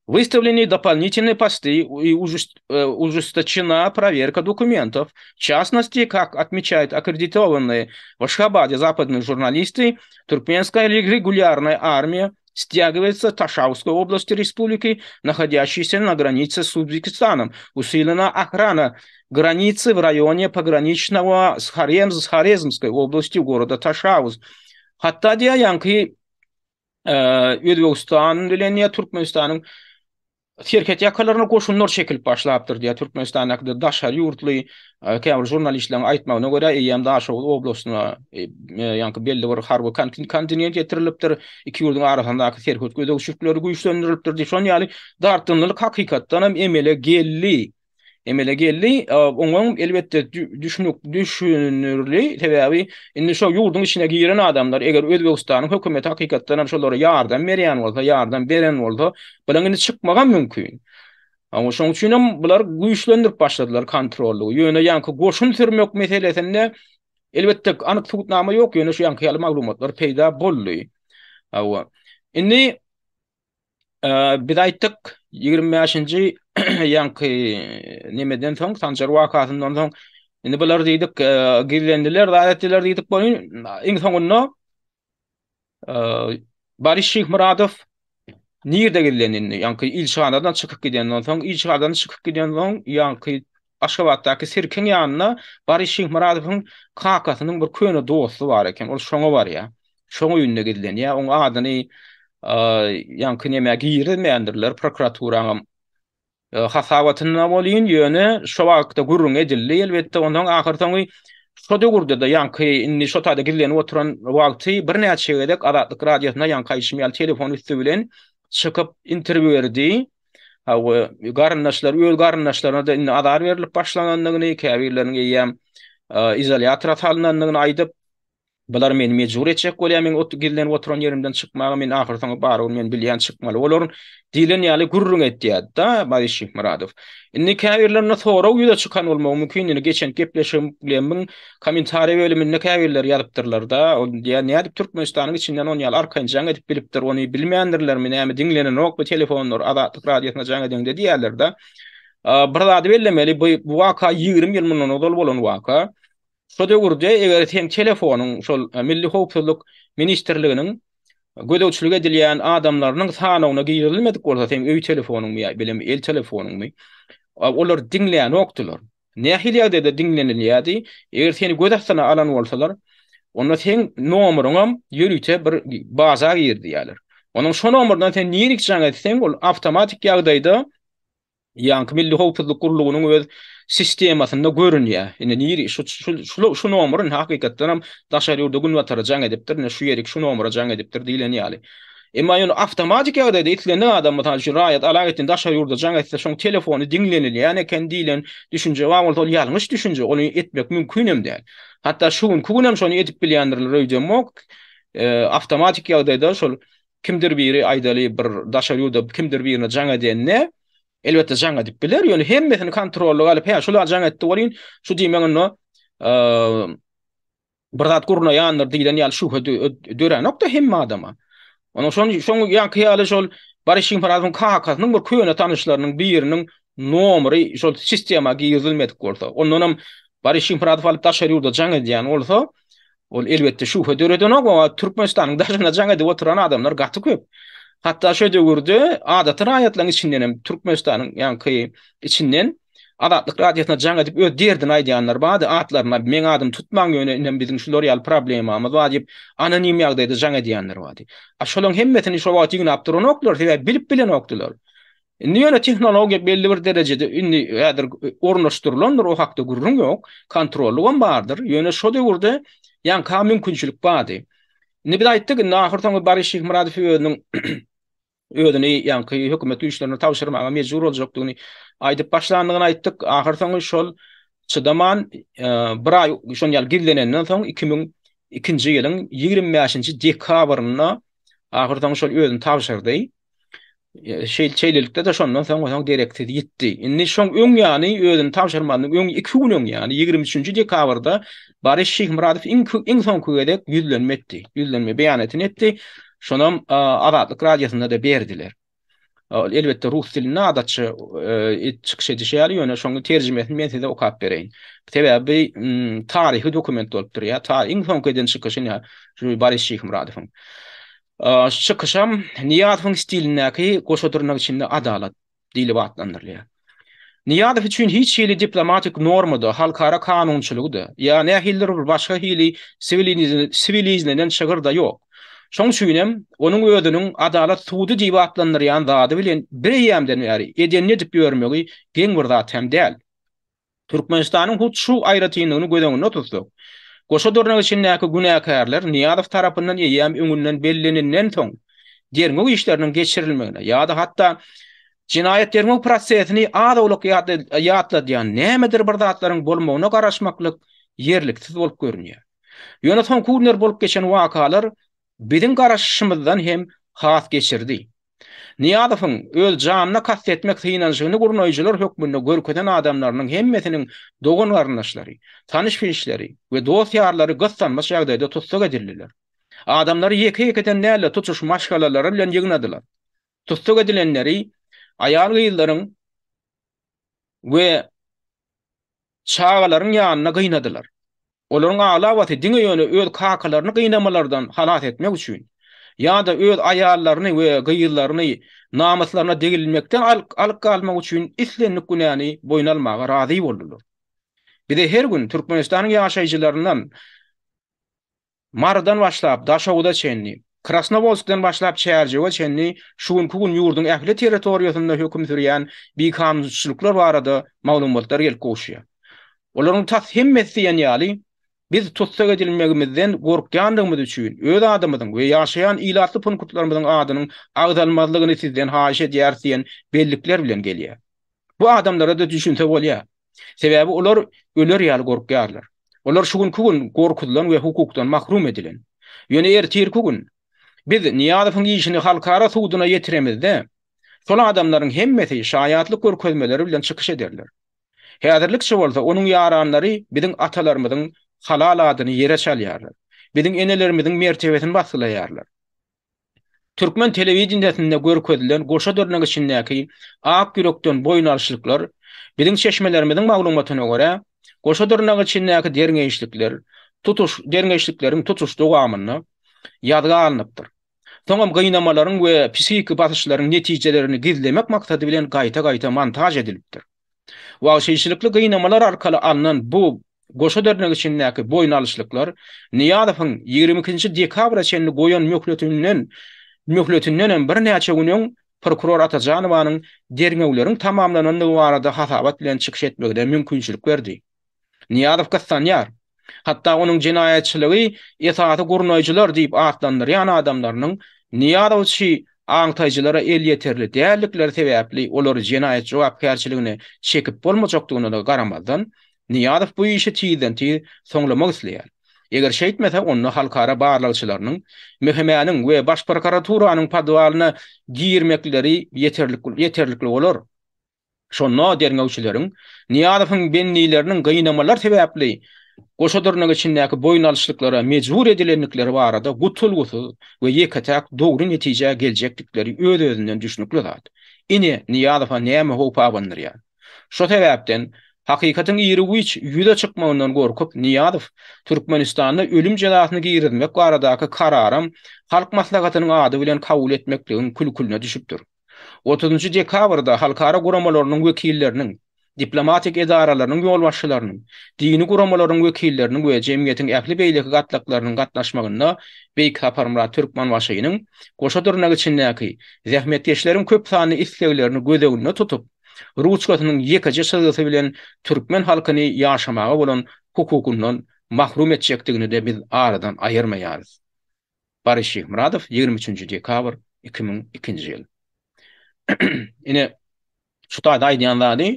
Выставлены дополнительные посты и ужесточена проверка документов. В частности, как отмечают аккредитованные в Ашхабаде западные журналисты, туркменская регулярная армия стягивается в Ташаузской области республики, находящейся на границе с Узбекистаном. Усилена охрана границы в районе пограничного с, Хорем, с Хорезмской областью города Ташауз. Hatda diýýär, Özbegistan bilen ýa Türkmenistanyň serhet ýakalaryna goşunlar çekilip başlapdyr diýýär. Türkmenistandaky daşary ýurtly käbir žurnalistleriň aýtmagyna görä, eýýäm Daşoguz oblastyna ýaňky belli bir harby kontingent getirilipdir. Iki ýurduň arasyndaky serhet gözegçilikleri güýçlendirilipdir diýip, şonuň ýaly dartgynlylyk hakykatdan hem emele geldi. emele geldi. Oňa elbetde düşünip düşünürli, sebäbi indi şo ýurduň içine giren adamlar eger Özbegistanyň hökümeti hakykatdan hem şolara ýardam berýän bolsa, ýardam beren bolsa, bularyň indi çykmagam mümkin. Ama şonuň üçin hem bular güýçlendirip başladylar kontrollygy. Ýöne ýaňky goşun sürmek meselesinde elbetde anyk subutnama ýok, ýöne şu ýaňky ýaly maglumatlar peýda boldy. Hawa. Indi Biz aýtdyk, 25-nji ýaňky nemeden soň, Sanjar wakasyndan soň, indi bular diýdik, gizlendiler, zat etdiler diýdik boýun. Iň soňunda Boris Şyhmyradow nirde gizlendi indi? Ýaňky ilçihanadan çykyp gidenden soň, ilçihanadan çykyp giden soň, ýaňky Aşgabatdaky sirkiň ýanynda Boris Şyhmyradowyň kakasynyň bir köne dosty bar eken, ol şoňa barýar. Şoň öýünde gizlenýär. Oň adyny ýaňky nämä girizmändirler, prokuraturaňam hasabatynda bolýyn, ýöne şo wagtda gürrüň edildi, elbetde, onsoň ahyrsoňy şo döwürde-de ýaňky indi şo taýda gizlenip oturan wagty birnäçe gezek Azatlyk Radiosyna ýaňky aýdyşym ýaly telefon üsti bilen çykyp interwýu berdi. Hawa, garyndaşlar öz garyndaşlaryna-da indi azar berlip başlanandygyny, käbirleriniň eýýäm izolýatora salynandygyny aýdyp, Bular meni mejbur etjek bolýar, men ot gizlenip oturan ýerimden çykmaga, men ahyrsoňy barybir men bilýän çykmaly bolaryn diýlen ýaly gürrüň etýärdi-da Boris Şyhmyradow. Indi käbirlerinde sorag ýüze çykan bolmagy mümkin, indi geçen gepleşigimiň kommentariýa bölüminde käbirleri ýazypdyrlar-da, ol diýýär, nädip Türkmenistanyň içinden ony ýaly arkaýyn jaň edip bilipdir, ony bilmändirlermi, näme diňlenenokmy telefonlar Azatlyk Radiosyna jaň edeňde diýýärler-de. Bir zady bellemeli, bu waka 20 ýyl mundan ozal bolan waka. Şo döwürde eger seň telefonyň şol Milli howpsuzlyk ministrliginiň gözegçilik edilýän adamlarynyň sanawyna girizilmedik bolsa, seň öý telefonyňmy ýa bilem el telefonyňmy, olar diňlänokdylar. Nähili ýagdaýda diňlenilýärdi? Eger seni göz astyna alan bolsalar, onda seň nomeryňam ýörite bir baza girizýärler. Onuň şo nomerden sen nirik jaň etseň, ol awtomatik ýagdaýda Ýaňky Milli howpsuzlyk gullugynyň öz sistemasynda görünýär. Indi niri şu şu şu nomer indi hakykatdan hem daşary ýurda günbatara jaň edipdir, indi şu ýerik şu nomera jaň edipdir diýlen ýaly. Emma ýöne awtomatik ýagdaýda islendik adam mysal üçin raýat Alaetdin daşary ýurda jaň etse şoň telefony diňlenilýän eken diýlen düşünje bar bolsa ol ýalňyş düşünje, ony etmek mümkin hem däl. Hatda şu günki gün hem şony edip bilýändirler öýdemok. Awtomatik ýagdaýda şol. kimdir biri aýdaly bir daşary ýurda kimdir birine jaň edende, elbetde jaň edip biler, ýöne hemmesini kontrollyga alyp, hä, şul-a jaň etdi welin, şu diýmek onda bir zat gurnaýandyr diýlen ýaly şübhe döränok-da hemme adama. Onuň şoň şoň ýaňky ýaly şol Boris Şyhmyradowyň kakasynyň bir köne tanyşlarynyň biriniň nomeri şol sistema girizilmedik bolsa, ondanam Boris Şyhmyradow alyp daşary ýurda jaň edýän bolsa, ol elbetde şübhe döredenok, oňa Türkmenistanyň daşyna jaň edip oturan adamlar gaty köp. Hatda şo döwürde adaty raýatlaryň içinden hem Türkmenistanyň ýaňky içinden Azatlyk Radiosyna jaň edip öz derdini aýdýanlar bardy, atlaryny meň adymy tutmaň ýöne inem biziň şular ýaly problemamyz bar diýip anonim ýagdaýda jaň edýänler bardy. A şolaň hemmesini şo wagt ýygnap duranokdylar, sebäbi bilip bilenokdylar. Indi ýöne tehnologiýa belli bir derejede indi häzir ornaşdyrylandyr o hakda gürrüň ýok, kontrollygam bardyr, ýöne şo döwürde ýaňka mümkinçilik bardy. Indi biz aýtdyk indi ahyrsoňy Boris Şyhmyradow özüniň özüni ýaňky hökümet güýçlerine tabşyrmaga mejbur boljakdygyny aýdyp başlandygyny aýtdyk. Ahyrsoňy şol çydaman bir aý şon ýaly gizlenenden soň 2002-nji ýylyň 25-nji dekabrynda ahyrsoňy şol özüni tabşyrdy. Şeýle şeýlelikde-de şondan soň soň dereksiz ýitdi. Indi şoň öň ýany özüni tabşyrmazynyň öň 2 gün öň ýany 23-nji dekabrda Boris Şyhmyradow iň iň soňky gezek ýüzlenme etdi. Ýüzlenme beýanatyny etdi. Şonam Azatlyk Radiosynda-da berdiler. Elbetde rus dilinde adatça çykyş edişi ýaly, ýöne şonuň terjimesini men size okap bereýin. Sebäbi taryhy dokument bolup durýar. Ta iň soňky eden çykyşy ine şu Boris Şyhmyradowyň. Şu çykyşam Nyýazowyň stilindäki goşa dyrnak içinde adalat. diýlip atlandyrylýar. Nyýazow üçin hiç hili diplomatik norma-da, halkara kanunçylygy-da, ýa nähilidir bir başga hili siwilizlenen çygyr-da ýok. Şoň üçinem onuň özüniň adalat sudy diýip atlandyrýan zady bilen bireýýämden bäri edenini edip ýörmegi geň bir zat hem däl. Türkmenistanyň hut şu aýratynlygyny göz öňünde tutsak, goşa dyrnak içindäki günäkärler Nyýazow tarapyndan eýýäm öňünden belleninden soň derňew işleriniň geçirilmegine ýa-da hatda jenaýat-derňew prosesini az-owlak ýatladýan nämedir bir zatlaryň bolmagyna garaşmaklyk ýerliksiz bolup görünýär. Ýöne soňky günler bolup geçen wakalar biziň garaşyşymyzdan hem has geçirdi. Nyýazowyň öz janyna kast etmek synanyşygyny gurnaýjylar hökmünde görkezen adamlarynyň hemmesiniň dogan-garyndaşlary, tanyş-bilişleri we dost-ýarlary gyssanmaç ýagdaýda tussag edildiler. Adamlary ýeke-ýekeden däl-de, tutuş maşgalalary bilen ýygnadylar. Tussag edilenleri aýal-gyzlaryň we çagalaryň ýanynda gynadylar. Olaryň aglabasy diňe ýöne öz kakalaryny gynamalardan halas etmek üçin, ýa-da öz aýallaryny we gyzlaryny namyslaryna degilmekden alyp galmak üçin islendik günäni boýun almaga razy boldular. Bize her gün Türkmenistanyň ýaşaýjylaryndan Marydan başlap Daşoguza çenli, Krasnowodskden başlap Çärjewe çenli şu günki gün ýurduň ähli territoriýasynda höküm sürýän bikanunçylyklar barada maglumatlar gelip gowuşýar. Olaryň tas hemmesi diýen ýaly, biz tussag edilmegimizden gorkýandygymyz üçin öz adymyzyň we ýaşaýan ilatly punktlarymyzyň adynyň agzalmazlygyny sizden haýyş edýäris diýen bellikler bilen gelýär. Bu adamlara-da düşünse bolýar. Sebäbi olar öler ýaly gorkýarlar. Olar şu günki gün gorkuzylan we hukukdan mahrum edilen. Ýöne ertirki gün biz Nyýazowyň işini halkara suduna ýetiremizde, şol adamlaryň hemmesi şaýatlyk görkezmeleri bilen çykyş ederler. Häzirlikçe bolsa onuň ýaranlary biziň atalarymyzyň halal adyny ýere çalýarlar. Biziň enelerimiziň mertebesini basgylaýarlar. Türkmen telewideniýesinde görkezilen goşa dyrnak içindäki ak ýürekden boýun alyşlyklar, biziň çeşmelerimiziň maglumatyna görä, goşa dyrnak içindäki derňeýişlikler, tutuş derňeýişlikleriň tutuş dowamynda ýazga alnypdyr. Soňam gynamalaryň we psihiki basyşlaryň netijelerini gizlemek maksady bilen gaýta-gaýta montaž edilipdir. Wagşyçylykly gynamalar arkaly alnan bu goşa dörnek içindäki boýun alyşlyklar Nyýazowyň 22-nji dekabra çenli goýan möhletinden möhletindenem birnäçe gün öň prokuror Atajanowanyň derňewleriň tamamlanandygy barada hasabat bilen çykyş etmegine mümkinçilik berdi. Nyýazow gyssanýar. Hatda onuň jenaýatçylygy esasy gurnaýjylar diýip atlandyrýan adamlarynyň nyýazowçy aňtaýjylara elýeterli däldikleri sebäpli olary jenaýat jogapkärçiligine çekip bolmajakdygyna-da garamazdan, Nyýazow bu işi tizden-tiz soňlamak isleýär. Eger şeýtmese, onda halkara barlagçylarynyň MHM-niň we Baş prokuraturanyň podwalyna girmekleri ýeterlikli bolar. Şonda derňewçileriň Nyýazowyň bendileriniň gynamalar sebäpli goşa dyrnak içindäki boýun alyşlyklara mejbur edilendikleri barada gutulgysyz we ýeke-täk dogry netijä geljekdikleri öz-özünden düşnükli zat. Ine, Nyýazowa näme howp abandyrýar. Şo sebäpden, hakykatyň iru-giç ýüze çykmagyndan gorkup, Nyýazow Türkmenistanda ölüm jezasyny girizmek baradaky kararam Halk Maslahatynyň ady bilen kabul etmekligiň kül-külüne düşüpdir. Otuzynjy dekabrda halkara guramalarynyň wekilleriniň, diplomatik edaralarynyň ýolbaşçylarynyň, dini guramalaryň wekilleriniň we jemgyýetiň ähli beýleki gatlaklarynyň gatnaşmagynda Beýik Saparmyrat Türkmenbaşynyň goşa dyrnak içindäki zähmetkeşleriň köp sanly isleglerini göz öňünde tutup, ruçkasynyň ýekeje çyzgysy bilen türkmen halkyny ýaşamaga bolan hukukyndan mahrum etjekdigini-de biz aradan aýyrmaýarys. Baryş Şyhmyradow, 23-nji dekabr 2002-nji ýyl. Ine, şu taýda aýdýan zady,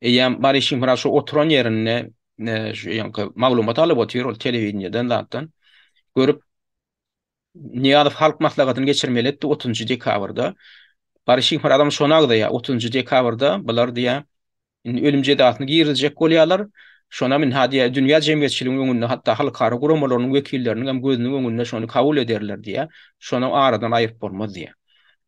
eýýäm Baryş Şyhmyradow şu oturan ýerinde şu ýaňky maglumat alyp otyr, ol telewideniýeden zatdan görüp, Nyýazow Halk Maslahatyny geçirmeli etdi otuzynjy dekabrda. Baryş Şyhmyradam şony agzaýar, otuzynjy dekabrda bular diýýär, Indi ölüm jezasyny girizjek bolýarlar. Şonam ynha diýýär, dünýä jemgyýetçiliginiň öňünde, hatda halkara guramalarynyň wekilleriniň hem gözüniň öňünde şony kabul ederler diýýär. Şony aradan aýryp bolmaz diýýär.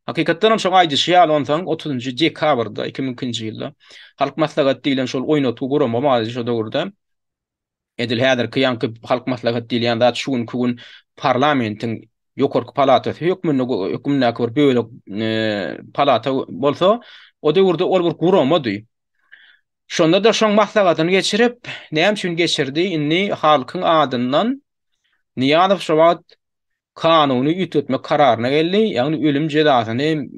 Hakykatdan hem şoň aýdyşy ýaly onsoň otuzynjy dekabrda 2002-nji ýylda Halk Maslahaty diýlen şol oýnatgy gurama bardy şo döwürde. Edil häzirki ýaňky Halk Maslahaty diýilýän zat şu günki gün parlamentiň ýokarky palatasy hökmünde hökmündäki bir bölek palata bolsa, o döwürde ol bir guramady. Şonda-da şoň maslahatyny geçirip, näme üçin geçirdi? Indi halkyň adyndan Nyýazow şo wagt kanuny üýtgetmek kararyna geldi, ýagny ölüm jezasyny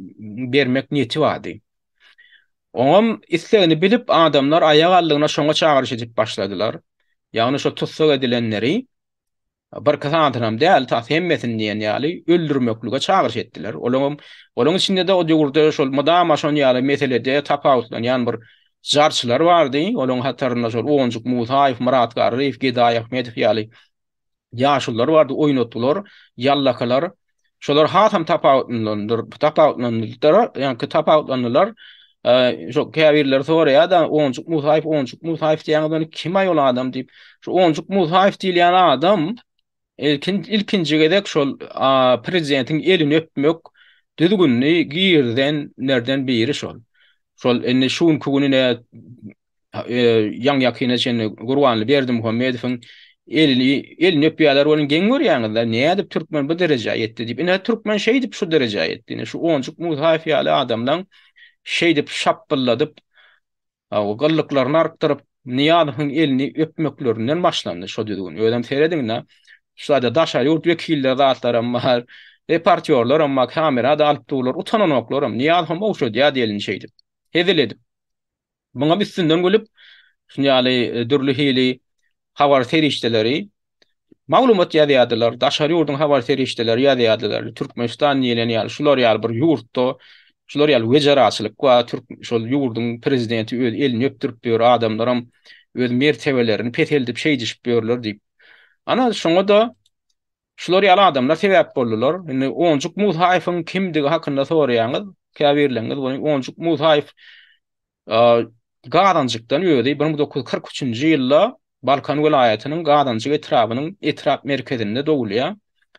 bermek niýeti bardy. Oňam islegini bilip adamlar aýak aldygyna şoňa çagyryş edip başladylar. Ýagny şo tussag edilenleri birki sanysynam däl, tas hemmesini diýen ýaly öldürmeklige çagyryş etdiler. Olaňam olaň içinde-de o döwürde şol mydama şon ýaly meselede tapawutlanýan bir jarçylar bardy. Olaň hatarynda şol Onjuk Musaýew, Myrat Garryýew, Gedaý Ahmedow ýaly ýaşulular bardy, oýnatgylar, ýallakalar. Şolar hasam tapawutlandyr, tapawutlandylar, ýaňky tapawutlandylar. Şo käbirleri soraýar-da, Onjuk Musaýew, Onjuk Musaýew diýýäňiz, ony kim aý ol adam diýip. Şu Onjuk Musaýew diýilýän adam ilkin ilkinji gezek şol prezidentiň elini öpmek düzgünini girizenlerden biri şol. Şol indi şu günki gününe ýaňy-ýakyna çenli Gurbanly Berdimuhamedowyň elini elini öpýärler welin geň görýäňiz-dä, nädip türkmen bu derejä ýetdi diýip. Ine, türkmen şeýdip şu derejä ýetdi. Ine, şu Onjuk Musaýew ýaly adamlaň şeýdip şapbylladyp, gyllyklaryny artdyryp, Nyýazowyň elini öpmeklerinden başlandy şo düzgün. Özem serediň-dä, şu taýda daşary ýurt wekilleri zatlaram bar, reportýorlaram bar, kamera-da alyp durlar, utananoklaram. Nyýazowam ogşadýardy elini şeýdip, hezil edip. Muňam üstünden gülüp, şuny ýaly e, dürli hili habar serişdeleri maglumat ýazýardylar, daşary ýurduň habar serişdeleri ýazýardylar. Türkmenistan diýlen ýaly, şular ýaly bir ýurtda şular ýaly wejeraçylyk bar, türk şol ýurduň prezidenti öz elini öpdürip ýör, adamlaram öz mertebelerini peseldip şeýdişip ýörler diýip. Ana şoňa-da şular ýaly adamlar sebäp boldular. Indi Onjuk Musaýewiň kimdigi hakynda soraýaňyz, käbirleriňiz muny Onjuk Musaýew Gazanjykdan özi 1943-nji ýylda Balkan welaýatynyň Gazanjyk etrabynyň etrap merkezinde dogulýar.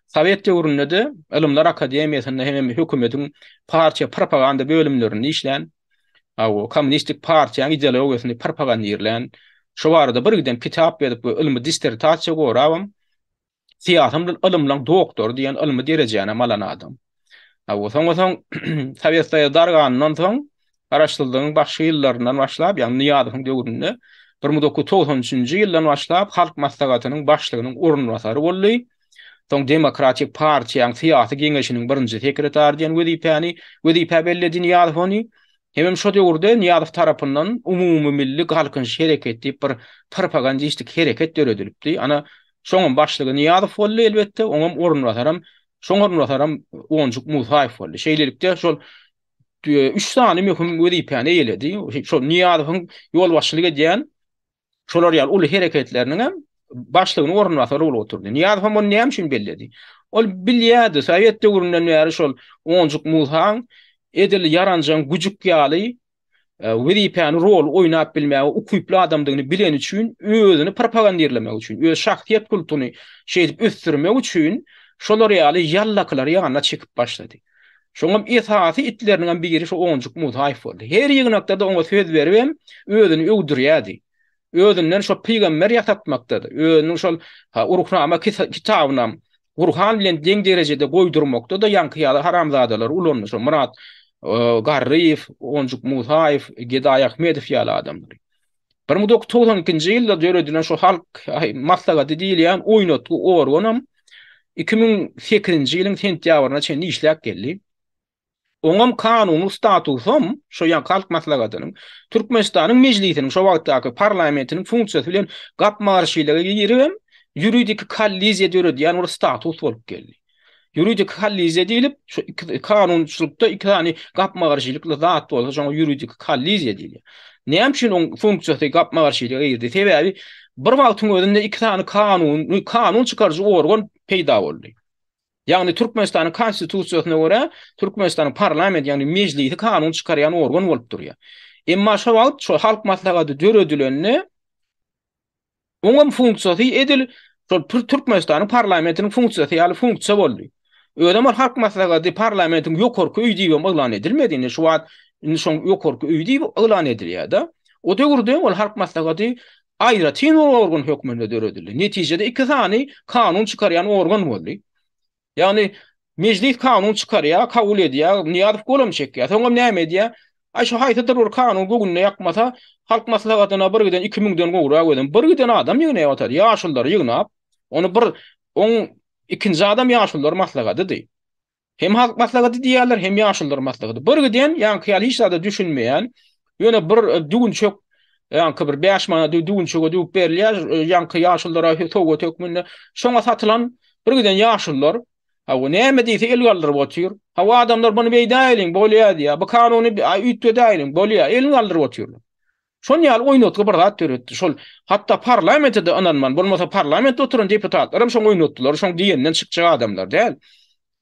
Sowet döwründe-de Ylymlar akademiýasynda hemem hökümetiň partiýa propaganda bölümlerinde işlän, kommunistik partiýanyň ideologiýasyny propagandirlän, şo barada birgiden kitap ýazyp we ylmy dissertasiýa gorabam syýasy ylymlaryň doktory diýen ylmy derejänem alan adam. Hawa, soňa soň Sowet Soýuzy darganyndan soň Garaşsyzlygyň başky ýyllaryndan başlap, ýagny Nyýazowyň döwründe 1993-nji ýyldan başlap Halk Maslahatynyň başlygynyň orunbasary boldy. Soň Demokratik partiýanyň syýasy geňeşiniň birinji sekretary diýen wezipäni wezipä belledi Nyýazow ony. Hemem şo döwürde Nyýazow tarapyndan Umumymilli Galkynyş hereketi diýip bir propagandistik hereket döredilipdi. Ana, şoňam başlygy Nyýazow boldy, elbetde, oňam orunbasaram, şoň orunbasaram Onjuk Musaýew boldy. Şeýlelikde, şol üç sany möhüm wezipäni eýeledi. Şol Nyýazowyň ýolbaşçylyk edýän şolar ýaly uly hereketleriniň hem. başlygynyň orunbasary bolup oturdy. Nyýazow hem ony näme üçin belledi? Ol bilýärdi, sowet döwründen bäri şol Onjuk Musaň edil ýaranjaň güjük ýaly wezipäni, roly oýnap bilmäge ukyply adamdygyny bileni üçin, özüni propagandirlemek üçin, öz şahsyýet kultuny şeýdip ösdürmek üçin şolar ýaly ýallakylary ýanyna çekip başlady. Şoňam esasy itleriniňem biri şu Onjuk Musaýew boldy. Her ýygnakda-da oňa söz beribem özüni öwdürýärdi. Özünden şo pygamber ýasatmakda-da, özüniň şol Ruhnama kitabynam Gurhan bilen deň derejede goýdurmakda-da ýaňky ýaly haramzadalary ulandy. Şo Myrat Garryýew, Onjuk Musaýew, Gedaý Ahmedow ýaly adamlary. 1992-nji ýylda döredilen şo Halk maslahaty diýilýän oýnatgy organam 2008-nji ýylyň sentýabryna çenli işläp geldi. Oňam kanuny statusam şo ýaňky Halk Maslahatynyň, Türkmenistanyň Mejlisiniň şo wagtdaky parlamentiniň funksiýasy bilen gapma-garşylyga giribem, ýuridiki kolliziýa döredýän bir status bolup geldi. Ýuridiki kolliziýa diýlip, şu iki kanunçylykda iki sany gapma-garşylykly zat bolsa, şoňa ýuridiki kolliziýa diýilýär. Näme üçin oň funksiýasy gapma-garşylyga girdi? Sebäbi bir wagtyň özünde iki sany kanuny, kanun çykaryjy organ peýda boldy. Ýagny Türkmenistanyň Konstitusiýasyna görä, Türkmenistanyň parlamenti, ýagny Mejlisi kanun çykarýan organ bolup durýar. Emma şo wagt şo Halk Maslahaty döredilende oňam funksiýasy edil şol Türkmenistanyň parlamentiniň funksiýasy ýaly funksiýa boldy. Özem ol Halk Maslahaty parlamentiň ýokarky öýi diýibem yglan edilmedi. Indi şu wagt indi şoň ýokarky öýi diýip yglan edilýär-de. O döwürde ol Halk Maslahaty aýratyn bir organ hökmünde döredildi. Netijede iki sany kanun çykarýan organ boldy. Ýagny Mejlis kanun çykarýar, kabul edýär, Nyýazow golam çekýär. Soňam näme edýär? Aý şu haýsydyr bir kanun göwnüne ýakmasa, Halk Maslahatyna bir giden iki müňden gowrak özem bir giden adam ýygnaýar otar. Ýaşululary ýygnap, ony bir oň ikinji adam ýaşulular maslahatydy. Hem halk maslahaty diýýärler, hem ýaşulular maslahaty. Bir giden ýaňky ýaly hiç zada düşünmeýän, ýöne bir e, düwünçek ýaňky bir 5 manat düwünçege düwüp berilýär, e, ýaňky ýaşululara sowgat hökmünde. Şoňa satylan bir giden ýaşulular, hawa näme diýse el galdyryp otyr. Hawa adamlar muny beýdäýeliň, bolýar diýýär. Bu kanuny üýtgedäýeliň, bolýar. Elini galdyryp otyrlar. Şon ýaly oýnatgy bir zat döretdi. Şol hatda parlamente-de ynanman, bolmasa parlamentde oturan deputatlar hem şoň oýnatdylar, şoň diýeninden çykjak adamlar däl.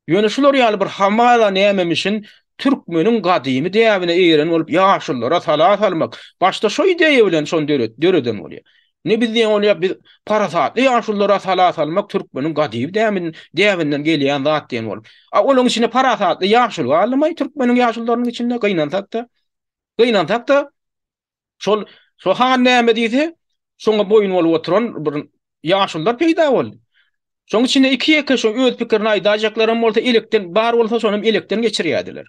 Ýöne şular ýaly bir hamala nämemişin türkmeniň gadymy däbine eýeren bolup ýaşululara sala salmak, başda şo ideýa bilen şony döret, döreden bolýar. Ne biz diýen bolýar, biz parasatly ýaşululara sala salmak türkmeniň gadymy däbin, däbinden gelýän zat diýen bolup. A olaň içinde parasatly ýaşuly galdymaý türkmeniň ýaşulularynyň içinde gynansak-da. Gynansak-da, şol şo han näme diýse, şoňa boýun bolup oturan bir ýaşulular peýda boldy. Şoň içinde iki-ýeke şo öz pikirini aýdaýjaklaram bolsa, elekden bar bolsa, şonam elekden geçirýärdiler.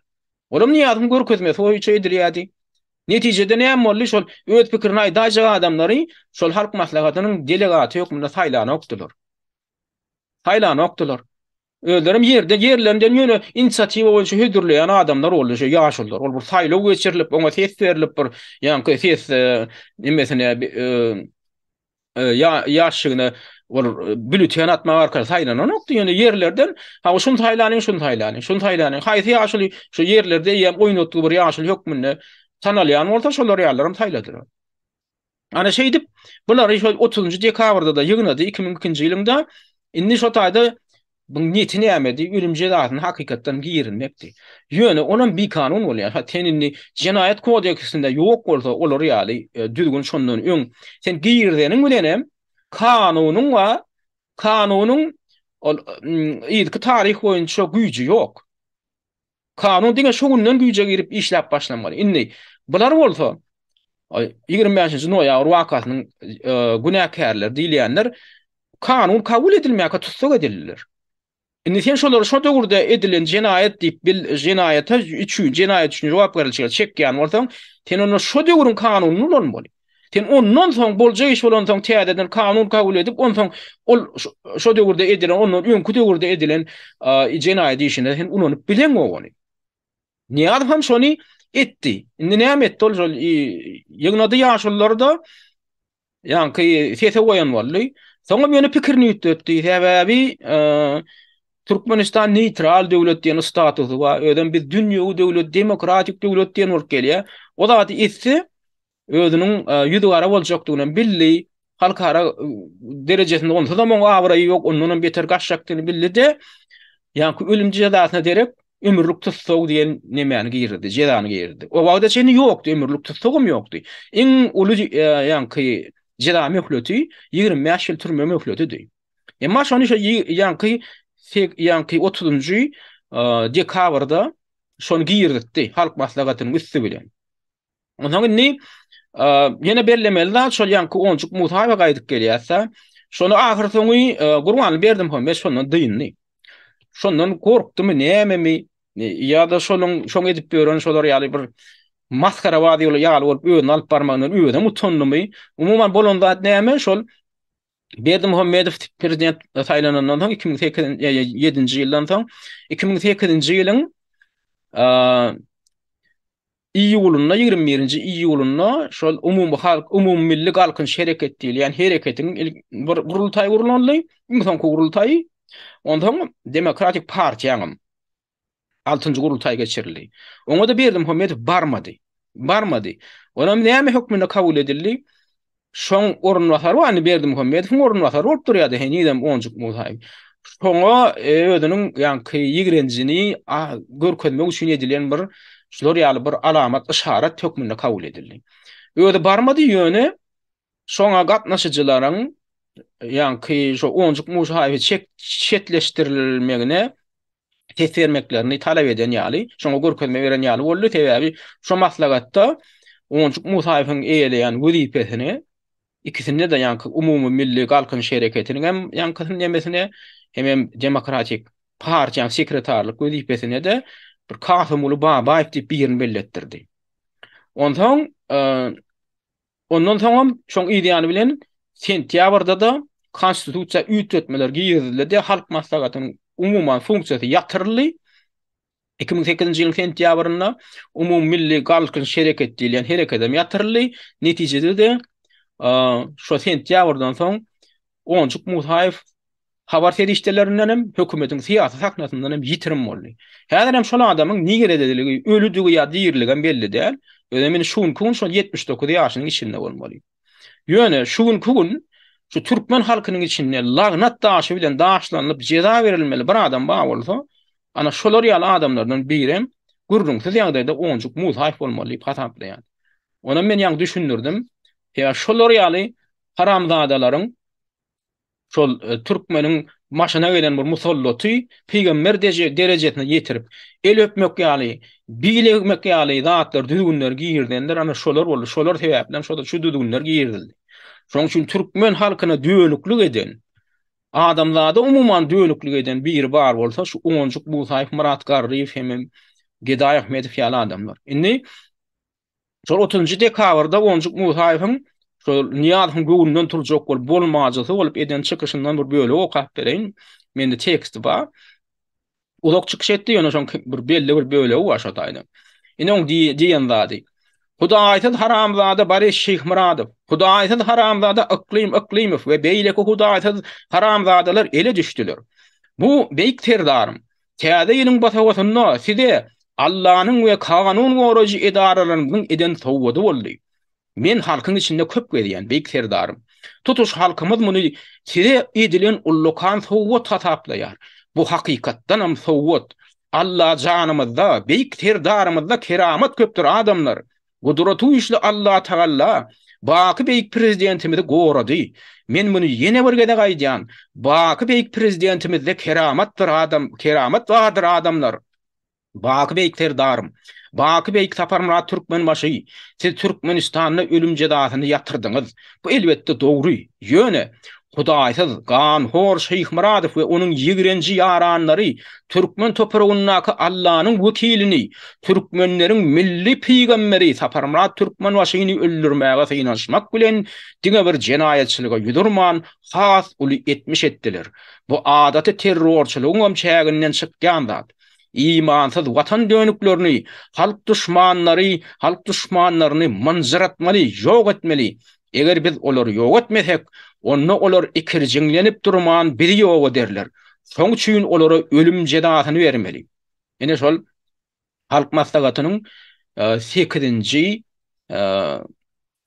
Olam Nyýazowyň görkezmesi boýunça edilýärdi. Netijede näme boldy? Şol öz pikirini aýdaýjak adamlary şol Halk Maslahatynyň delegaty hökmünde saýlanokdylar. Saýlanokdylar. Özlerem ýerde, ýerlerinden ýöne inisiatiwa boýunça hödürleýän adamlar boldy, şo ýaşulular. Ol bir saýlaw geçirilip, oňa ses berlip bir ýaňky ses nemesine ýaşşygyna bir bülüten atmak arkaly saýlananokdy. Ýöne ýerlerden, ha şuny saýlanyň, şuny saýlanyň, şuny saýlanyň. Haýsy ýaşuly şu ýerlerde eýýäm oýnatgy bir ýaşuly hökmünde tanalýan bolsa, şolar ýalylaram saýladylar. Ana şeýdip, bulary şol 30-njy dekabrda-da ýygnady 2002-nji ýylyňda. Indi şo taýda buň niýeti nämedi? Ölüm jezasyny hakykatdan girizmekdi. Ýöne olam bikanun bolýar. Ha sen indi jenaýat kodeksinde ýok bolsa olar ýaly e, düzgün şondan öň sen girizeniň bilenem kanunyň we kanunyň ol yzky taryh boýunça güýji ýok. Kanun diňe şu günden güýje girip işläp başlamaly. Indi bular bolsa 25-nji noýabr wakasynyň e, günäkärleri diýilýänler kanun kabul edilmäkä tussag edildiler. Indi sen şolary şo döwürde edilen jenaýat diýip bil jenaýata üçin jenaýat üçin jogapkärçilige çekýän bolsaň, sen onda şo döwrüň kanunyny ulanmaly. Sen ondan soň boljak iş bolansoň täzeden kanun kabul edip, onsoň ol şo döwürde edilen, ondan öňki döwürde edilen jenaýat işine sen ulanyp bileňok ony. Nyýazow hem şony etdi. Indi näme etdi ol şol ýygnady ýaşululary-da ýaňky sese goýan boldy. Soňam ýöne pikirini üýtgetdi. Sebäbi Türkmenistan neýtral döwlet diýen statusy bar. Özem biz dünýewi döwlet, demokratik döwlet diýen bolup gelýär. O zady etse, özüniň ýüzi gara boljakdygyny hem bildi. Halkara derejesinde onsuzam oň abraýy ýok, ondanam beter gaçjakdygyny bildi-de, ýaňky ölüm jezasyna derek ömürlik tussag diýen nemäni girizdi, jezany girizdi. O wagta çenli ýokdy, ömürlik tussagam ýokdy. Iň uly ýaňky jeza möhleti 25 ýyl türme möhletidi. Emma şony şo ýaňky ýaňky 30-njy dekabrda şony girizdi Halk Maslahatynyň üsti bilen. Onsoň indi ýene bellemeli zat şol ýaňky Onjuk Musaýewe gaýdyp gelýärse, şony ahyr soňy Gurbanly Berdimuhamedow şondan dyndy. Şondan gorkdumy, nämemi ýa-da şonuň şoň edip ýören şolar ýaly bir masgarabaz ýaly bolup özüni alyp barmagyndan özem utandymy? Umuman bolan zat näme? Şol Berdimuhamedow prezident saýlanandan soň 2008 7-nji ýyldan soň 2008-nji ýylyň Iýulynda, 21-nji iýulynda şol umumy halk, umumymilli galkynyş hereket diýilýän hereketiň ilk bir gurultaýy gurlandy, iň soňky gurultaýy. Onsoň Demokratik partiýanyň altynjy gurultaýy geçirildi. Oňa-da Berdimuhamedow barmady. Barmady. Onam näme hökmünde kabul edildi? Şoň orunbasary bar, indi Berdimuhamedowyň orunbasary bolup durýardy henizem Onjuk Musaýew. Şoňa özüniň ýaňky ýigrenjini görkezmek üçin edilen bir şular ýaly bir alamat, yşarat hökmünde kabul edildi. Özi barmady, ýöne şoňa gatnaşyjylaryň ýaňky şo Onjuk Musaýewi çetleşdirilmegine ses bermeklerini talap eden ýaly, şoňa görkezme beren ýaly boldy. Sebäbi şo maslahatda Onjuk Musaýewiň eýeleýän wezipesini ikisinde-de ýaňky umumy milli galkynyş hereketiniň hem ýaňkysyny nemesine, hemem Demokratik partiýanyň sekretarlyk wezipesine-de bir Kasymguly Babaýew diýip birini belletdirdi. Onsoň Ondan soňam şoň yz ýany bilen sentýabrda-da konstitusiýa üýtgetmeler girizildi-de, Halk Maslahatynyň umuman funksiýasy ýatyryldy. 2008-nji ýylyň sentýabrynda Umumymilli Galkynyş hereket diýilýän herekedem ýatyryldy. Netijede-de şo sentýabrdan soň Onjuk Musaýew habar serişdelerinden hem, hökümetiň syýasy sahnasyndan hem ýitirim boldy. Häzir hem şol adamyň niredeligi, ölüdigi ýa diriligem belli däl. Özem indi şu günki gün şol 79 ýaşynyň içinde bolmaly. Ýöne şu günki gün şu türkmen halkynyň içinde lagnat daşy bilen daşlanylyp jeza berilmeli bir adam bar bolsa, ana şolar ýaly adamlardan birem gürrüňsiz ýagdaýda Onjuk Musaýew bolmaly diýip hasaplaýan. Onam men ýaňy düşündirdim. Sebäbi şolar ýaly haramzadalaryň Şol türkmeniň başyna gelen bir musallaty pygamber derejesine ýetirip, el öpmek ýaly, bil egmek ýaly zatlar, düzgünler girizenler ana şolar boldy. Şolar sebäpli hem şo şu düzgünler girizildi. Şonuň üçin türkmen halkyna dönüklik eden, adamzada umuman dönüklik eden biri bar bolsa, şu Onjuk Musaýew, Myrat Garryýew hemem Gedaý Ahmedow ýaly adamlar. Indi Şol otuzynjy dekabrda Onjuk Musaýewiň şol Nyýazowyň göwnünden turjak bolup, bolmajysy bolup eden çykyşyndan bir bölek okap bereýin. Mende teksti bar. Uzak çykyş etdi, ýöne şoň bir belli bir bölegi bar şo taýda. Ine oň diýen zady. Hudaýsyz haramzada Boris Şyhmyradow, hudaýsyz haramzada Yklym Yklymow we beýleki hudaýsyz haramzadalar ele düşdüler. Bu beýik serdarym, Täze ýylyň bosagasynda size Allanyň we kanun goraýjy edaralarymyzyň eden sowgady boldy. Men halkyň içinde köp gezýän, beýik serdarym. Tutuş halkymyz muny size edilen ullakan sowgat hasaplaýar. Bu hakykatdanam sowgat. Alla janymyzda, beýik serdarymyzda keramat köpdür, adamlar. Gudratygüýçli Allatagalla baky beýik Prezidentimizi gorady. Men muny ýene bir gezek aýdýan, baky beýik Prezidentimizde keramatdyr adam, keramat bardyr adamlar. Baky beýik Serdarym, baky beýik Saparmyrat Türkmenbaşy, siz Türkmenistanda ölüm jezasyny ýatyrdyňyz. Bu elbetde dogry. Ýöne, Hudaýsyz, ganhor Şyhmyradow we onuň ýigrenji ýaranlary türkmen topragyndaky Allanyň wekilini, türkmenleriň milli pygamberi Saparmyrat Türkmenbaşyny öldürmäge synanyşmak bilen diňe bir jenaýatçylyga ýüz urman, has uly etmiş etdiler. Bu adaty terrorçylygyňam çäginden çykýan zat. Imansyz watan dönüklerini, halk duşmanlary, halk duşmanlaryny mynjyratmaly, ýok etmeli. Eger biz olary ýok etmesek, onda olar ikirjiňlenip durman bizi ýok ederler. Şoň üçin olara ölüm jezasyny bermeli. Ine şol Halk Maslahatynyň sekizinji.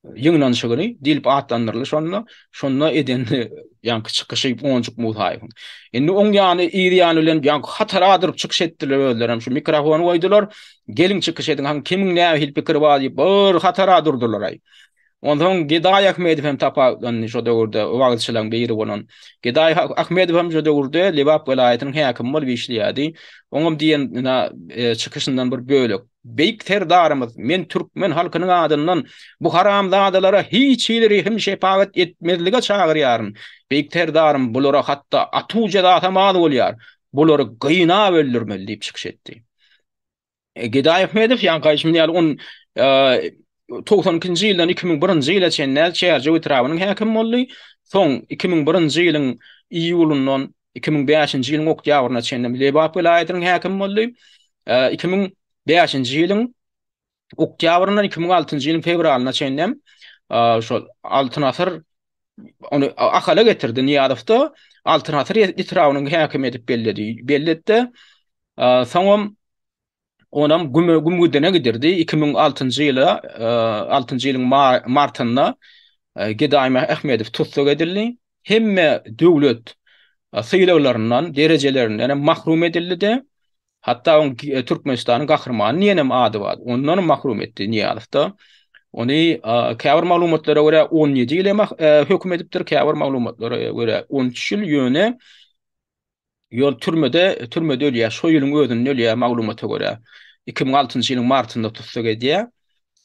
ýygnanyşygyny diýlip atlandyryldy şonda. Şonda eden ýaňky çykyşy Onjuk Musaýewiň. Indi oň ýany yz ýany bilen ýaňky hatara durup çykyş etdiler özlerem. Şu mikrofony goýdular. Geliň çykyş ediň, hany kimiň nähili pikiri bar diýip bir hatara durdular-aý. Onsoň Gedaý Ahmedow hem tapawutlandy şo döwürde wagyzçylaryň biri bolan. Gedaý Ahmedow hem şo döwürde Lebap welaýatynyň häkimi bolup işleýärdi. Oňam diýen çykyşyndan bir bölek. Beýik Serdarymyz, men türkmen halkynyň adyndan bu haramzadalara hiç hili rehim-şepagat etmezlige çagyrýaryn. Beýik Serdarym, bulara hatda atuw jezasam az bolýar. Bulary gynap öldürmeli diýip çykyş etdi. Gedaý Ahmedow ýaňky aýdyşym ýaly on 92-nji ýyldan 2001-nji ýyla çenli Çärjew etrabynyň häkimi boldy. Soň 2001-nji ýylyň iýulyndan 2005-nji ýylyň oktýabryna çenli Lebap welaýatynyň häkimi boldy. 2005-nji ýylyň oktýabryndan 2006-njy ýylyň fewralyna çenli şol Altyn asyr ony Ahala getirdi Nyýazowda Altyn asyr etrabynyň häkimi edip belledi. Belletdi. Soňam onam güme gümgüdene gidirdi. 2006-njy ýyla, 6-njy ýylyň martynda Gedaý Ahmedow tussag edildi. Hemme döwlet sylaglaryndan, derejelerinden hem mahrum edildi-de, hatda oň Türkmenistanyň Gahrymany diýen hem ady bar. Ondan hem mahrum etdi Nyýazow-da. Ony käbir maglumatlara görä 17 ýyl hem höküm edipdir, käbir maglumatlara görä 13 ýyl, ýöne Ýol türmede, türmede ölýär. Şo ýylyň özünde ölýär maglumata görä. 2006-njy ýylyň martynda tussag edýär.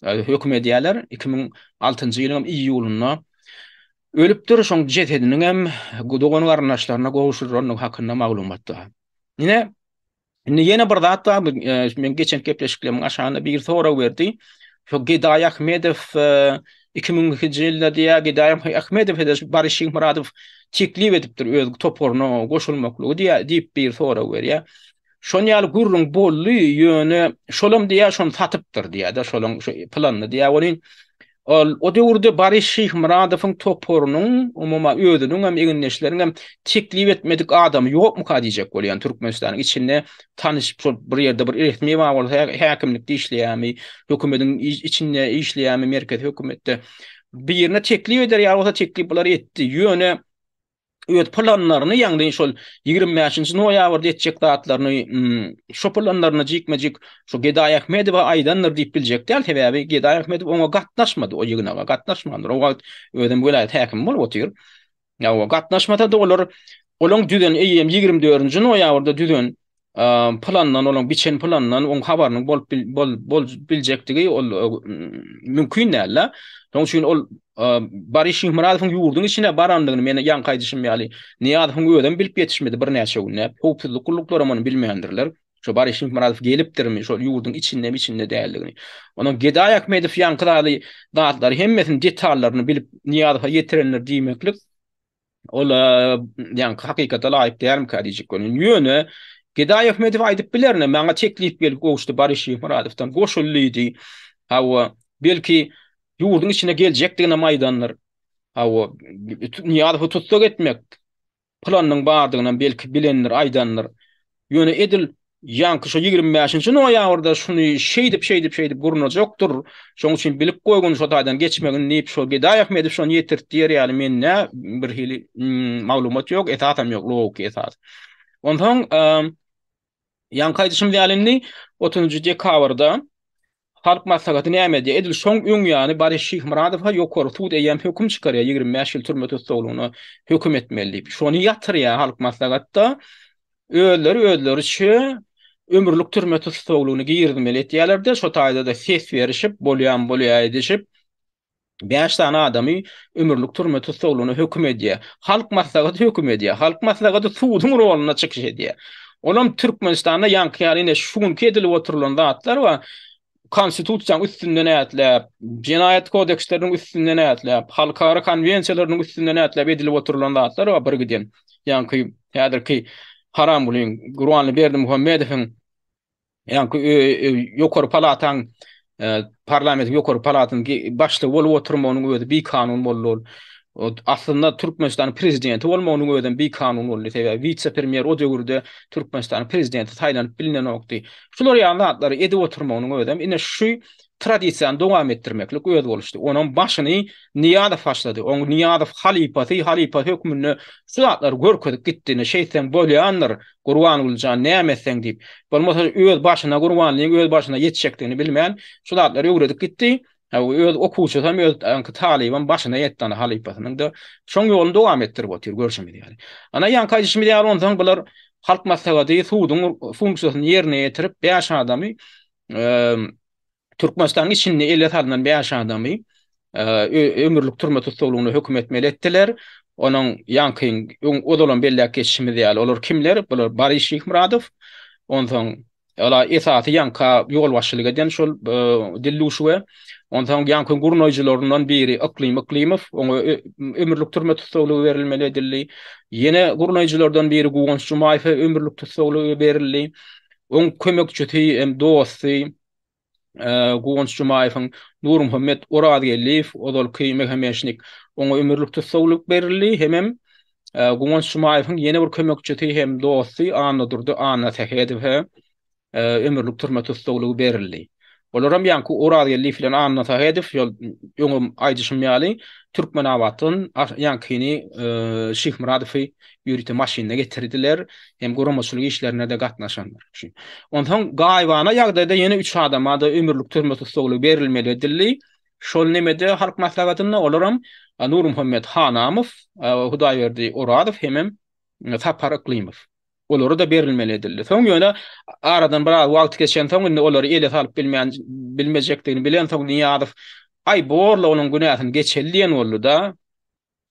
Höküm edýärler. 2006-njy ýylyň iýulynda ölüpdir. Şoň jesediniň hem dogan-garyndaşlaryna gowşurylandygy hakynda maglumat bar. Ine, indi ýene bir zat bar. Men geçen gepleşiklerimiň aşagynda bir sorag berdi. Şo Gedaý Ahmedow 2002-nji ýylda diýýär, Gedaý Ahmedow ede Boris Şyhmyradow teklip edipdir öz toparyna goşulmaklygy diýýär, diýip bir sorag berýär. Şon ýaly gürrüň boldy, ýöne şolam diýýär, şony satypdyr diýýär-de, şolaň şu planyny diýýär welin, ol o döwürde Boris Şyhmyradowyň toparynyň, umuman özüniň hem, egindeşleriniň hem teklip etmedik adamy ýokmuka diýjek bolýan Türkmenistanyň içinde tanyş şol bir ýerde bir resmi bar bolsa häkimlikde işleýärmi, hökümediň içinde işleýärmi, merkezi hökümetde birine teklip eder ýaly bolsa teklip bular etdi. Ýöne öz planlaryny, ýagny şol 25-nji noýabrda etjek zatlaryny, hmm, şo planlaryny jikme-jik şo Gedaý Ahmedowa aýdandyr diýip biljek däl, sebäbi Gedaý Ahmedow oňa gatnaşmady, o ýygnaga gatnaşmandyr. O wagt özem welaýat häkimi bolup otyr. Ýa gatnaşmasa-da olar olaň düzen eýýäm 24-nji noýabrda düzen plandan, olaň biçen plandan oň habarynyň bolup bol, bol biljekdigi ol mümkin däl-de. Şonuň üçin ol Boris Şyhmyradowyň ýurduň içine barandygyny men ýaňky aýdyşym ýaly Nyýazowyň özem bilip ýetişmedi birnäçe günläp. Howpsuzlyk gulluklaram ony bilmändirler. Şo Boris Şyhmyradow gelipdirmi, şol ýurduň içindemi, içinde däldigini. Onuň Gedaý Ahmedow ýaňky zady zatlary hemmesini detallaryny bilip Nyýazowa ýetirendir diýmeklik ol ýaňky hakykata laýyk dälmikä diýjek bolýan. Ýöne Gedaý Ahmedow aýdyp bilerine, maňa teklip gelip gowuşdy Boris Şyhmyradowdan goşul diýdi. Hawa, belki ýurduň içine geljekdiginem aýdandyr. Hawa, Nyýazowy tussag etmek planynyň bardygynam belki bilendir, aýdandyr. Ýöne edil ýaňky şo 25-nji noýabrda şuny şeýdip, şeýdip, şeýdip gurnajakdyr, şoň üçin bilip goýgun şo taýdan geçmegin diýip, şo Gedaý Ahmedow şony ýetirdi diýer ýaly mende bir hili maglumat ýok, esasam ýok, logiki esas. Onsoň Ýaňky aýdyşymyz ýaly indi 30-njy dekabrda Halk Maslahaty näme edýär? Edil şoň öň ýany Boris Şyhmyradowa ýokary sud eýýäm höküm çykarýar, 25 ýyl türme tussaglygyna höküm etmeli diýip. Şony ýatyrýar Halk Maslahatda. Özleri özleriçe ömürlik türme tussaglygyny girizmeli etýärler-de, şo taýda-da ses berişip, bolýan bolýar edişip, 5 sany adamy ömürlik türme tussaglygyna höküm edýär. Halk maslahaty höküm edýär. Halk maslahaty suduň rolunda çykyş edýär. Olam Türkmenistanda ýaňky ýaly ine şu günki edilip oturylan zatlar bar. Konstitusiýanyň üstünden ätläp, jenaýat kodeksleriniň üstünden ätläp, halkara konwensiýalarynyň üstünden ätläp edilip oturylan zatlar bar bir giden. Ýaňky häzirki Haramgulyň, Gurbanly Berdimuhamedowyň Ýaňky ýokary palataň parlamentiň ýokary palatynyň başlygy bolup oturmagynyň özi bikanun boldy ol. Aslynda Türkmenistanyň prezidenti bolmagynyň özem bikanun boldy. Sebäbi wise-premýer o döwürde Türkmenistanyň prezidenti saýlanyp bilinenokdy. Şular ýaly zatlary edip oturmagynyň özem ine şu tradisiýany dowam etdirmeklik özboluşdy. Onuň başyny Nyýazow başlady. Oň Nyýazow halypasy, halypa hökmünde şu zatlary görkezip gitdi. Ine şeýtseň bolýandyr, Gurbanguly jan, näme etseň diýip. Bolmasa öz başyna Gurbanlyň öz başyna ýetjekdigini bilmän, şu zatlary öwredip gitdi. Öz okuwçysam, öz aňky talybam başyna ýetdi ana halypasynyň-da. Şoň ýoluny dowam etdirip otyr görşümiz ýaly. Ana ýaňky aýdyşymyz ýaly onsoň bular Halk Maslahaty suduň funksiýasyny ýerine ýetirip 5 adamy Türkmenistanyň içinde ele salnan 5 adamy ömürlik türme tussaglygyna höküm etmeli etdiler. Onuň ýaňky öň ozalam belläp geçişimiz ýaly olar kimler? Bular Boris Şyhmyradow, onsoň Ola esasy ýaňka ýolbaşçylyk eden şol Dilluşewe. Onsoň ýaňky gurnaýjylaryndan biri Yklym Yklymow, oňa ömürlik türme tussaglygy berilmeli edildi. Ýene gurnaýjylardan biri Guwanç Jumaýewe ömürlik tussaglygy berildi. Oň kömekçisi hem dosty Guwanç Jumaýewiň Nurmuhammet Orazgeldiýew, ozalky MHM-şnik, oňa ömürlik tussaglyk berildi. Hemem Guwanç Jumaýewiň ýene bir kömekçisi hem dosty Annadurdy Annasähedowe ömürlik türme tussaglygy berildi. Olaram ýaňky Orazgeldiýew bilen Annasähedow şol öňem aýdyşym ýaly Türkmenabatdan ýaňkyny Şyhmyradowy ýörite maşynda getirdiler hem guramaçylyk işlerine-de gatnaşanlar. Onsoň gaýybana ýagdaýda ýene üç adama-da ömürlik türme tussaglygy berilmeli edildi. Şol nemede Halk Maslahatynda olaram Nurmuhammet Hanamow, Hudaýberdi Orazow hemem Sapar Yklymow. Olara-da berilmeli edildi. Soň ýöne aradan biraz wagt geçensoň indi olary ele salyp bilmän bilmejekdigini bilensoň Nyýazow aý borla onuň günäsini geçeli diýen boldy-da.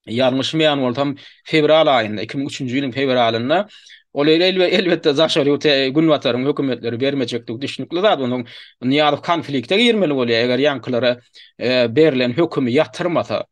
Ýalňyşmaýan bolsam, fewral aýynda, 2003-nji ýylyň fewralynda ol elbetde daşary ýurt günbataryň hökümetleri bermejekdigi düşnükli zat. Onuň Nyýazow konflikte girmeli bolýar, eger ýaňkylara berlen hökümi ýatyrmasa.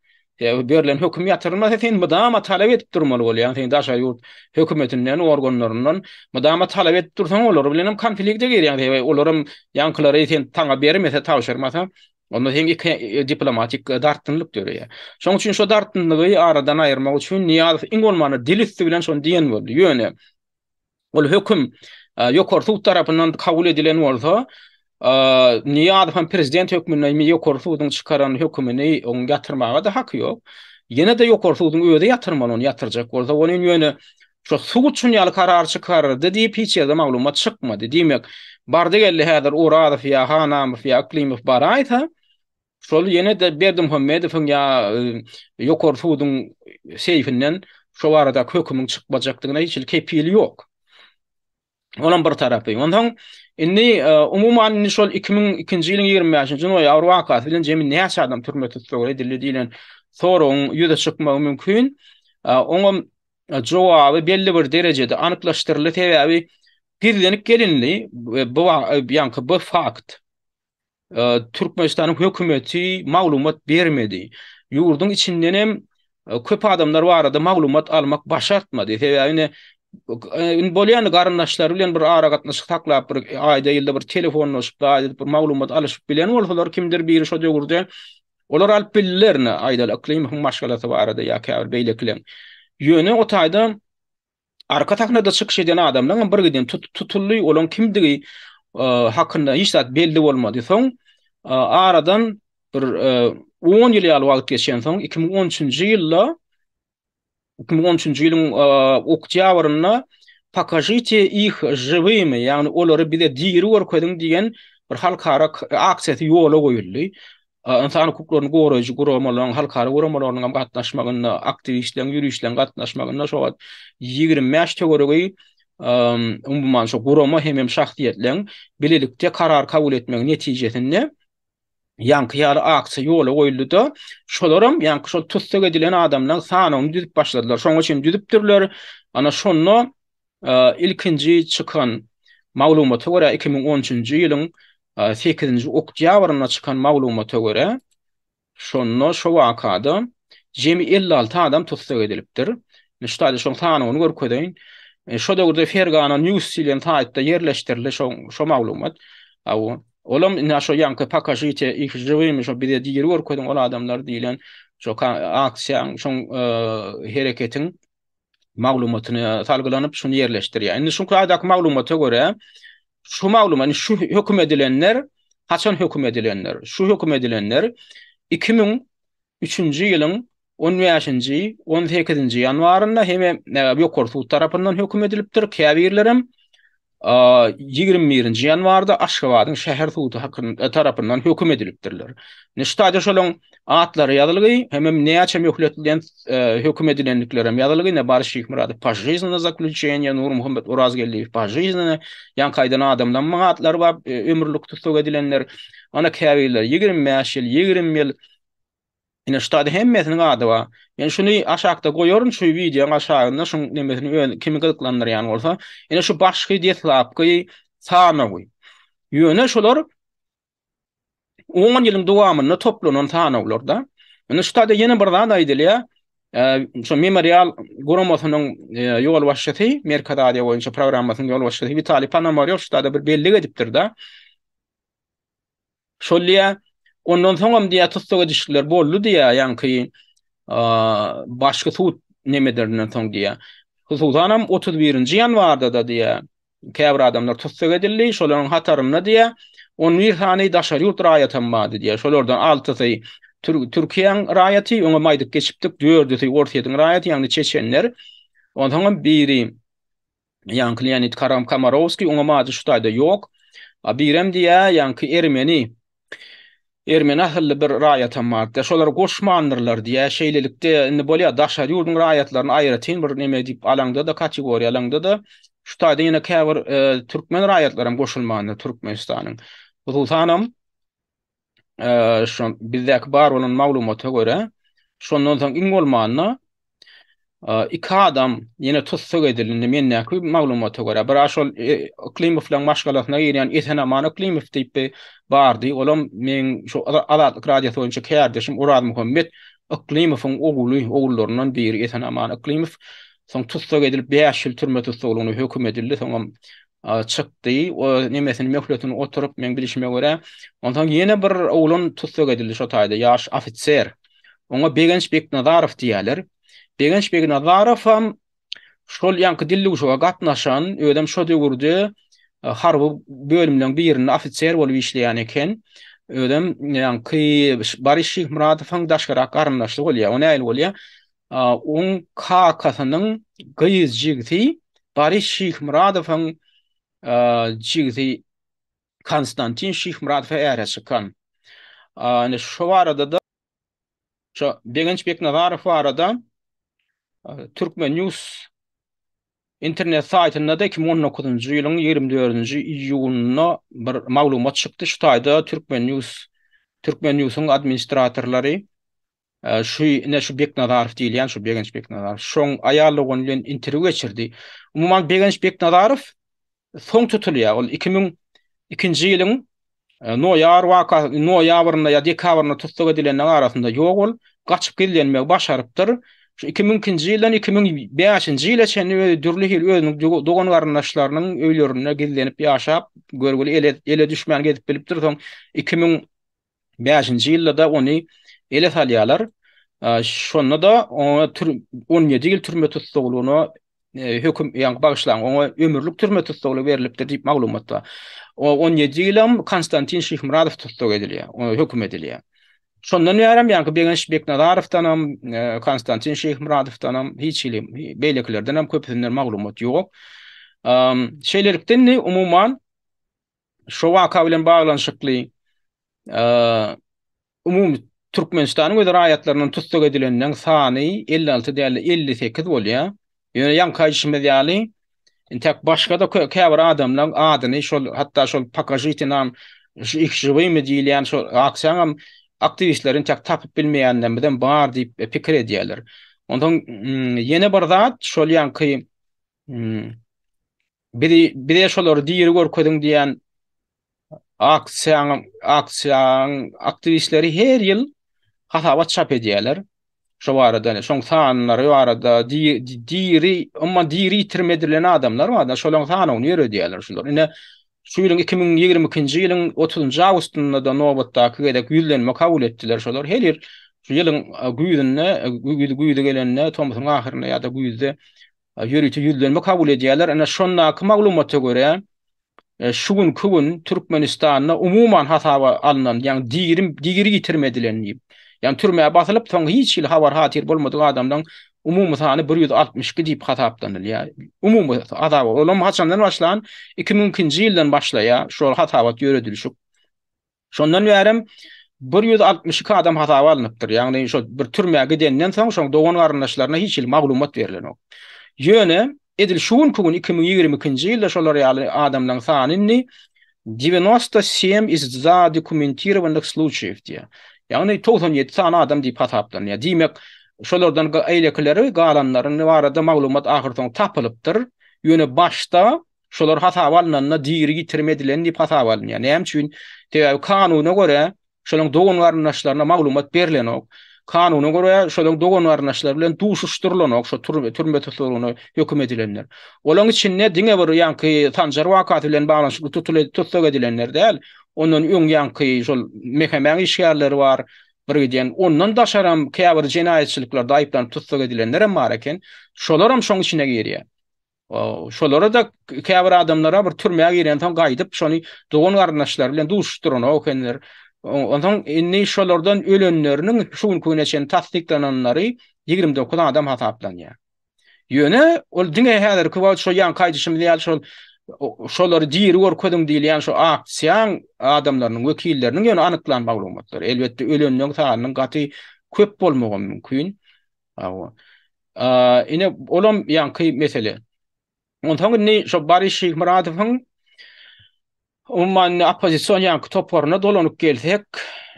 Berlen höküm ýatyrylmasa, sen mydama talap edip durmaly bolýaň, sen daşary ýurt hökümetinden, organlaryndan mydama talap edip dursaň, olar bilen hem konflikte girýäň. Sebäbi olaram ýaňkylary sen saňa bermese, tabşyrmasa, Onda seň iki diplomatik dartgynlyk döreýär. Şonuň üçin şo dartgynlygy aradan aýyrmak üçin Nyýazow iň bolmanda dil üsti bilen şony diýen boldy. Ýöne ol höküm ýokary sud tarapyndan kabul edilen bolsa, Nyýazow hem prezident hökmünde ýokary suduň çykaran hökümini oň ýatyrmaga-da haky ýok. Ýene-de ýokary suduň özi ýatyrmaly ony ýatyrjak bolsa. Onuň ýöne Şo sud şun ýaly karar çykardy diýip hiç ýerde maglumat çykmady. Diýmek, bardy-geldi häzir Orazow ýa Hanamow ýa Yklymow baraýsa, şol ýene-de Berdimuhamedowyň ýa Ýokary suduň seýfinden şo baradaky hökümiň çykmajakdygyna hiç hili kepili ýok. Olam bir tarapy. Onsoň indi umuman indi şol 2002-nji ýylyň 25-nji noýabr wakasy bilen jemi näçe adam türme tussag edildi diýlen soragyň ýüze çykmagy mümkin. Oňam jogaby belli bir derejede anyklaşdyryldy, sebäbi gizlenip gelindi bu ýaňky bu fakt. Türkmenistanyň hökümeti maglumat bermedi. Ýurduň içinden hem köp adamlar barada maglumat almak başartmady. Sebäbi ine indi bolýan garyndaşlary bilen bir aragatnaşyk saklap bir aýda ýylda bir telefonlaşyp da bir maglumat alyşyp bilen bolsalar kimdir biri şo döwürde olar alyp bildiler ine aýdaly Yklymowyň maşgalasy barada ýa käbir beýlekileň. Ýöne o taýda Arka sahnada çykyş eden adamlaryň bir giden tutuldy, olaryň kimdigi hakynda hiç zat belli bolmady. Soň aradan bir 10 ýyl ýaly wagt geçensoň 2013-nji ýylda 2013-nji ýylyň oktýabrynda Pokažite ih žiwymi, ýagny olary bize diri görkeziň diýen bir halkara aksiýasy ýola goýuldy. Ynsan hukuklaryny goraýjy guramalaryň, halkara guramalarynyň hem gatnaşmagynda, aktiwistleriň, ýuristleň gatnaşmagynda şo wagt 25 töweregi umuman şo gurama hemem şahsyýetleň bilelikde karar kabul etmegi netijesinde ýaňky ýaly aksiýa ýola goýuldy-da, şolaram ýaňky şol tussag edilen adamlaryň sanawyny düzüp başladylar. Şoňa çenli düzüpdirler. Ana şonda Ilkinji çykan maglumata görä, 2013-nji ýylyň sekizinji oktýabrynda çykan maglumata görä, şonda şo wakada jemi 56 adam tussag edilipdir. Indi şu taýda şoň sanawyny görkezeýin. Şo döwürde Fergana News diýlen saýtda ýerleşdirildi şo şo maglumat. Olam indi şo ýaňky pokažite ih žiwymi şo bize diri görkeziň ol adamlary diýlen. Şo aksiýaň, şoň hereketiň maglumatyna salgylanyp şuny ýerleşdirýär. Indi şu taýdaky maglumata görä, şu maglumat, indi şu höküm edilenler haçan höküm edilenler? Şu höküm edilenler 2003-nji ýylyň on bäşinji, on sekizinji ýanwarynda hem ýokary sud tarapyndan höküm edilipdir. Käbirlerem 21-nji ýanwarda Aşgabadyň şäher sudy tarapyndan höküm edilipdirler. Indi şu taýda şolaryň atlary ýazylgy, hemem näçe möhlet bilen höküm edilendiklerem ýazylgy. Ine Baryş Şyhmyradow požiznennoe zaklýuçeniýe, Nurmuhammet Orazgeldiýew požiznennoe, ýaňky aýdan adamlaryň atlary bar, ömürlik tussag edilenler. Ana käbirleri 25 ýyl, 20 ýyl, Ine şu taýda hemmesiniň ady bar. Men şuny aşakda goýaryn şu wideoň aşagynda şuň nemesini öz kimi gyzyklandyrýan bolsa. Ine şu başky deslapky sanawy. Ýöne şular 10 ýylyň dowamynda toplanan sanawlarda. Ine şu taýda ýene bir zat aýdylýar. Şu memorial guramasynyň ýolbaşçysy, Merkezi Aziýa boýunça programmasynyň ýolbaşçysy Witaliý Ponomarýow şu taýda bir bellik edipdir-de. Şol diýýär, ondan soňam diýýär tussag edişlikler boldy diýýär, ýaňky başky sud nemelerinden soň diýýär. Hususanam 31-nji ýanwarda-da diýýär, käbir adamlar tussag edildi, şolaryň hatarynda diýýär, 11 sany daşary ýurt raýatam bardy diýýär. Şolardan altysy Türkiýäň raýaty, öňem aýdyp geçipdik, dördüsi Orsýetiň raýaty, ýagny çeçenler. Onsoňam biri Ýaňky Leonid Karam Komarowskiý, oňam ady şu taýda ýok. A birem diýýä, ýaňky ermeni, ermeni asylly bir raýatam bar diýýä. Şolary goşmandyrlar diýýä. Şeýlelikde, indi bolýa, daşary ýurduň raýatlaryny aýratyn bir neme diýip alaňda-da, kategoriýa alaňda-da, şu taýda ýene käbir türkmen raýatlaram goşulmandyr Türkmenistanyň. Hususanam, şu bizdäki bar bolan maglumata görä, şondan soň iň bolmanda iki adam ýene tussag edildi. Indi mendäki maglumata görä, bir şol e, Yklymowlaryň maşgalasyna girýän Esenaman Yklymow diýip bir bardy. Olam meň şu Azatlyk radiosy boýunça kärdeşim Orazmuhammet Yklymowyň ogly, ogullaryndan biri Esenaman Yklymow. Soň tussag edilip 5 ýyl türme tussaglygyna höküm edildi. Soňam çykdy. O nemesini möhletini oturyp, meň bilişime görä. Onsoň ýene bir oglan tussag edildi şo taýda, ýaş ofiser. Oňa Begenç Beknazarow diýýärler. Begenç Beknazarowam şol ýaňky dildüwşüge gatnaşan, özem şo döwürde e, harby bölümleriň birinde ofiser bolup işleýän eken. Özem ýaňky Boris Şyhmyradowyň daşkyrak garyndaşy bolýar. O nähili bolýar? Oň kakasynyň gyz jigsi Boris Şyhmyradowyň jigsi Konstantin Şyhmyradowa äre çykan. Indi şo barada-da şo Begenç Beknazarow barada Türkmen News internet saýtynda-da 2019-njy ýylyň 24-nji iýunynda bir maglumat çykdy. Şu taýda Türkmen News Türkmen Newsiň administratorlary Şu ine şu Beknazarow diýilýän şu Begenç Beknazarow şoň aýal dogany bilen interwýu geçirdi. Umuman Begenç Beknazarow soň tutulýar. Ol 2002-nji ýylyň e, noýabr waka noýabrynda ýa dekabrynda tussag edilenleriň arasynda ýok ol. Gaçyp gizlenmegi başarypdyr. Şu 2002-nji ýyldan 2005-nji ýyla çenli özi dürli hili özüniň dogan garyndaşlarynyň öýlerinde gizlenip ýaşap, görgüli ele, ele düşmän gezip bilipdir. Soň 2000 Bäşinji ýylda-da ony ele salýarlar. Şonda-da oňa 17 ýyl türme tussaglygyna e, höküm, ýagny bagyşlaň, oňa ömürlik türme tussaglygy berlipdir diýip maglumat bar. O 17 ýylam Konstantin Şyhmyradow tussag edilýär, oňa höküm edilýär. Şondan bärem ýaňky Begenç Beknazarowdanam, e, Konstantin Şyhmyradowdanam hiç hili beýlekilerdenem köpüsinden maglumat ýok. Şeýlelikde indi umuman Şo waka bilen baglanyşykly umumy Türkmenistanyň öz raýatlaryndan tussag edilenleriň sany 56 däl-de 58 bolýar. Ýöne ýaňky aýdyşymyz ýaly, entek başga-da käbir adamlaryň adyny şol hatda şol pokažite nam ich žiwymy diýilýän şol aksiýaňam aktiwistleri entek tapyp bilmeýänlerimizem bar diýip pikir edýärler. Onsoň ýene bir zat şol ýaňky Bizi bize şolary diri görkeziň diýen aksiýanyň aksiýanyň aktiwistleri her ýyl hasabat çap edýärler. Şo barada, şoň sanlary barada diri, umuman diri ýitirim edilen adamlar barada şolaryň sanawyny ýöredýärler şular. Ine şu ýylyň 2022-nji ýylyň 30-njy awgustynda-da nobatdaky gezek ýüzlenme kabul etdiler şolar. Her ýyl. Şu ýylyň güýzünde, güýzi gelende, tomsuň ahyrynda ýa-da güýzde ýörite ýüzlenme kabul edýärler. Ine şondaky maglumata görä, şu günki gün Türkmenistanda umuman hasaba alnan, ýagny diri diri ýitirim edilen diýip, ýagny türmä basylyp, soň hiç hili habar-hatyr bolmadyk adamlaryň umumy sany 162 diýip hasaplanylýar. Umumy hasaba. Olam haçandan başlan? 2002-nji ýyldan başlaýar şol hasabat ýöredilişik. Şondan bärem 162 adam hasaba alnypdyr. Ýagny şo bir türmä gidenden soň şoň dogan-garyndaşlaryna hiç hili maglumat berlenok. Ýöne edil şu günki gün 2022-nji ýylda şolar ýaly adamlaryň sany indi 97 iz zadokumentirovannych sluçaýew diýýär. Ýagny 97 sany adam diýip hasaplanýar. Diýmek, şolardan eýlekileri galanlaryny barada maglumat ahyrsoňy tapylypdyr. Ýöne başda Şolar hasaba alnanda diri ýitirim edilen diýip hasaba alynýar. Näme üçin? Sebäbi kanuna görä şolaryň dogan-garyndaşlaryna maglumat berlenok. Kanuna görä şolaryň dogan-garyndaşlary bilen duşuşdyrylanok şo türme tussaglygyna höküm edilenler. Olaryň içinde diňe bir ýaňky Sanjar wakasy bilen baglanyşykly tutuly tussag edilenler däl. Ondan öň ýaňky şol MHM-iň işgärleri bar, bir gidýän. Ondan daşaram käbir jenaýatçylyklarda aýyplanyp tussag edilenlerem bar eken. Şolaram şoň içine girýär. Şolara-da käbir adamlara bir türmä girensoň gaýdyp şony dogan-garyndaşlary bilen duşuşdyranok ekenler. Onsoň indi şolardan ölenleriniň şu günki güne çenli tassyklananlary 29 adam hasaplanýar. Ýöne ol diňe häzirki wagt şo ýaňky aýdyşymyz ýaly şol şolary diri görkeziň diýilýän şo aksiýaň adamlarynyň wekilleriniň ýöne anyklan maglumatlary. Elbetde ölenleň sanynyň gaty köp bolmagam mümkin. Hawa. Ine, olam ýaňky mesele. Onsoň indi şo Boris Şyhmyradowyň umuman indi oppozision ýaňky toparyna dolanyp gelsek,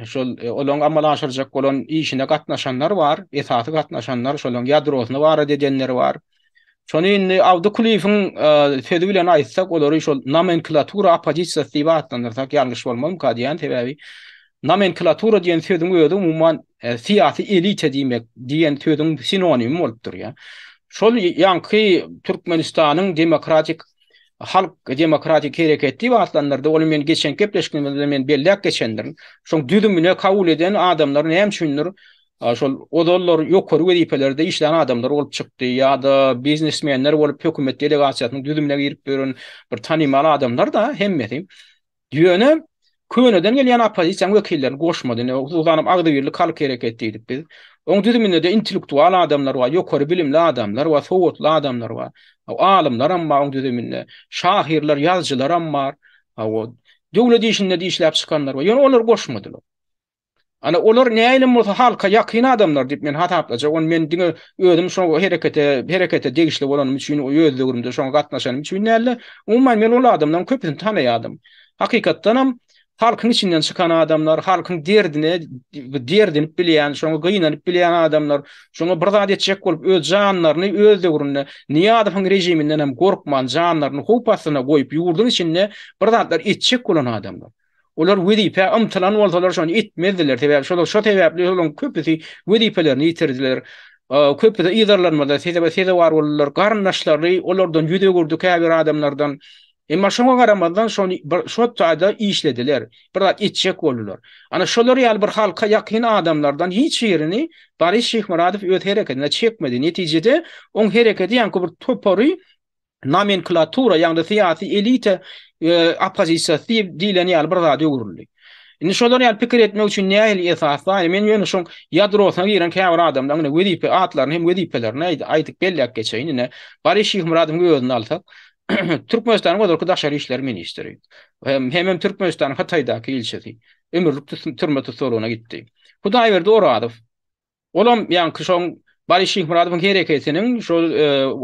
şol e, olaň amala aşyrjak bolan işine gatnaşanlar bar, esasy gatnaşanlar, şolaň ýadrosyny barada edenler bar. Şony indi Abdy Kulyýewiň e, sözi bilen aýtsak, olary şol nomenklatura oppozisiýasy diýip atlandyrsak ýalňyş bolmazmyka diýýän, sebäbi Nomenklatura diýen sözüň özi umuman syýasy elita diýmek diýen sözüň sinonimi bolup durýar. Şol ýaňky Türkmenistanyň demokratik halk demokratik hereketi diýip atlandyrdy. Ony men geçen gepleşigimizde men belläp geçendirin. Şoň düzümine kabul eden adamlar näme üçindir şol ozallar ýokary wezipelerde işlän adamlar bolup çykdy ýa-da biznesmenler bolup hökümet delegasiýasynyň düzümine girip ýören bir tanymal adamlar-da hemmesi. Ýöne köneden gelýän oppozisiýanyň wekillerini goşmady. Ine, hususanam Agzybirlik halk hereketi diýdik biz. Oň düzüminde-de intellektual adamlar bar, ýokary bilimli adamlar bar, sowatly adamlar bar. Alymlaram bar oň düzüminde. Şahyrlar, ýazyjylaram bar. Hawa, döwlet işinde-de işläp çykanlar bar. Ýöne olary goşmadylar. Ana olar nähilem bolsa halka ýakyn adamlar diýip men hasaplajak. Ony men diňe özüm şo herekete herekete degişli bolanym üçin, öz döwrümde şoňa gatnaşanym üçin däl-de, umuman men ol adamlaryň köpüsini tanaýardym. Hakykatdanam halkyň içinden çykan adamlar, halkyň derdine derdinip bilýän, şoňa gynanyp bilýän adamlar, şoňa bir zat etjek bolup öz janlaryny öz döwründe Nyýazowyň režiminden hem gorkman janlaryny howp astyna goýup ýurduň içinde bir zatlar etjek bolan adamlar. Olar wezipä ymtylan bolsalar şony etmezdiler. Sebäbi şolar şo sebäpli olaryň köpüsi wezipelerini ýitirdiler. Köpüsi yzarlanmalara sezewar boldular. Garyndaşlary olardan ýüz öwürdi käbir adamlardan. Emma şoňa garamazdan şony bir şo taýda işlediler. Bir zat etjek boldular. Ana şolar ýaly bir halka ýakyn adamlardan hiç birini Boris Şyhmyradow öz hereketine çekmedi. Netijede oň hereketi ýaňky bir topary nomenklatura, ýagny syýasy elita oppozisiýasy diýip diýlen ýaly bir zada öwrüldi. Indi şolar ýaly pikir etmek üçin nähili esas bar? Men ýöne şoň ýadrosyna giren käbir adamlaryň ine wezipe atlaryny hem wezipelerini aýdyp belläp geçeýin. Ine Boris Şyhmyradowyň özüni alsak, Türkmenistanyň ozalky daşary işler ministri, hemem Türkmenistanyň Hytaýdaky ilçisi ömürlik türme tussaglygyna gitdi. Hudaýberdi Orazow, Olam ýaňky şoň Boris Şyhmyradowyň hereketiniň şol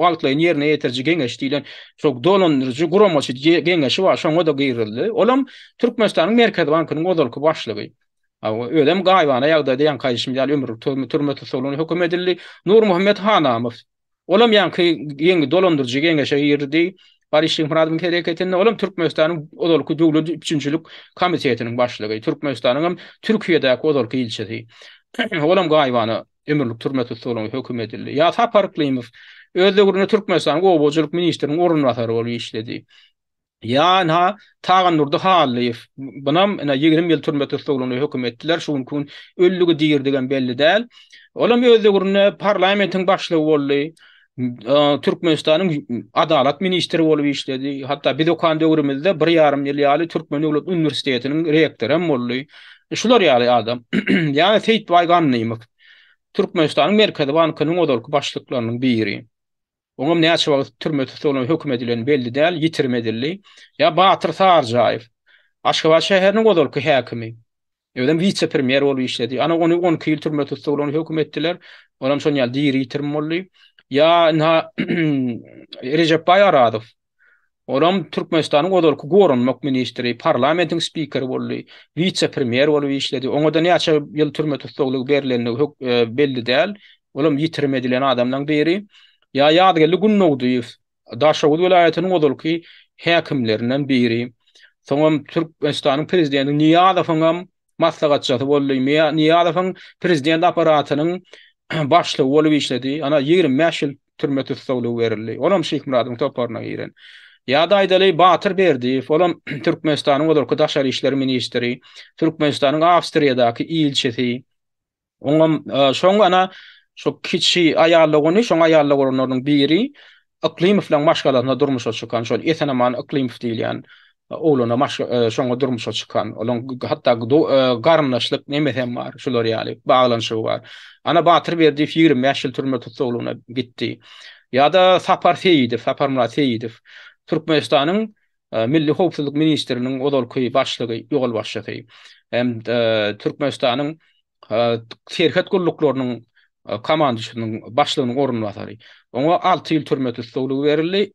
wagtlaýyn ýerine ýetiriji geňeşi diýlen şo dolandyryjy guramaçy geňeşi bar, şoňa-da girizildi. Olam Türkmenistanyň Merkezi bankynyň ozalky başlygy. Özem gaýybana ýagdaýda ýaňky aýdyşym ýaly ömürlik türme tussaglygyna höküm edildi. Nurmuhammet Hanamow. Olam ýaňky ýeňi dolandyryjy geňeşe girdi. Boris Şyhmyradowyň hereketinde olam Türkmenistanyň ozalky döwlet üpjünçilik komitetiniň başlygy, Türkmenistanyň hem Türkiýedäki ozalky ilçisi. Olam gaýybana ömürlik türme tussaglygyna höküm edildi. Ýa Sapar Yklymow öz döwründe Türkmenistanyň oba hojalyk ministriniň orunbasary bolup işledi. Ýa ynha Tagandurdy Hallyýew. Bunam ine 20 ýyl türme tussaglygyna höküm etdiler. Şu günki gün öldügi dirdigem belli däl. Olam öz döwründe parlamentiň başlygy boldy. Türkmenistanyň adalat ministri bolup işledi. Hatda biz okan döwrümizde bir ýarym ýyl ýaly Türkmen döwlet uniwersitetiniň rektory hem boldy. Şular ýaly adam. Ýa Seýitbaý Gannymow. Türkmenistanyň Merkezi bankynyň ozalky başlyklarynyň biri. Oňam näçe wagt türme tussaglygyna höküm edileni belli däl, ýitirim edildi. Ýa Batyr Saryjaýew. Aşgabat şäheriniň ozalky häkimi. Özem wise-premýer bolup işledi. Ana, ony 12 ýyl türme tussaglygyna höküm etdiler. Olam şon ýaly diri ýitirim boldy. Ýa ynha Rejepbaý Arazow. Olam Türkmenistanyň ozalky goranmak ministri, parlamentiň spikeri boldy, wise-premýer bolup işledi. Oňa-da näçe ýyl türme tussaglygy berlendigi e, belli däl. Olam ýitirim edilen adamlaryň biri. Ýa Ýazgeldi Gündogdyýew. Daşoguz welaýatynyň ozalky häkimlerinden biri. Soňam Türkmenistanyň prezidenti Nyýazowyňam maslahatçysy boldy. Nyýazowyň prezident apparatynyň başlygy bolup işledi. Ana 25 ýyl türme tussaglygy berildi. Olam Şyhmyradyň toparyna giren. Ýa-da aýdaly Batyr Berdiýew, olam Türkmenistanyň ozalky daşary işler ministri, Türkmenistanyň Awstriýadaky ilçisi. Oňam şoň ana şo kiçi aýal dogany, şoň aýal doganlarynyň biri Yklymowlaryň maşgalasyna durmuşa çykan, şol Esenaman Yklymow diýilýän oglana maşga şoňa durmuşa çykan. Olaň hatda garyndaşlyk nemesi hem bar, şular ýaly baglanyşygy bar. Ana Batyr Berdiýew 25 ýyl türme tussaglygyna gitdi. Ýa-da Sapar Seýidow, Saparmyrat Seýidow Türkmenistanyň Milli howpsuzlyk ministriniň ozalky başlygy, ýolbaşçysy hem Türkmenistanyň serhet gulluklarynyň komandasynyň başlygynyň orunbasary. Oňa 6 ýyl türme tussaglygy berildi.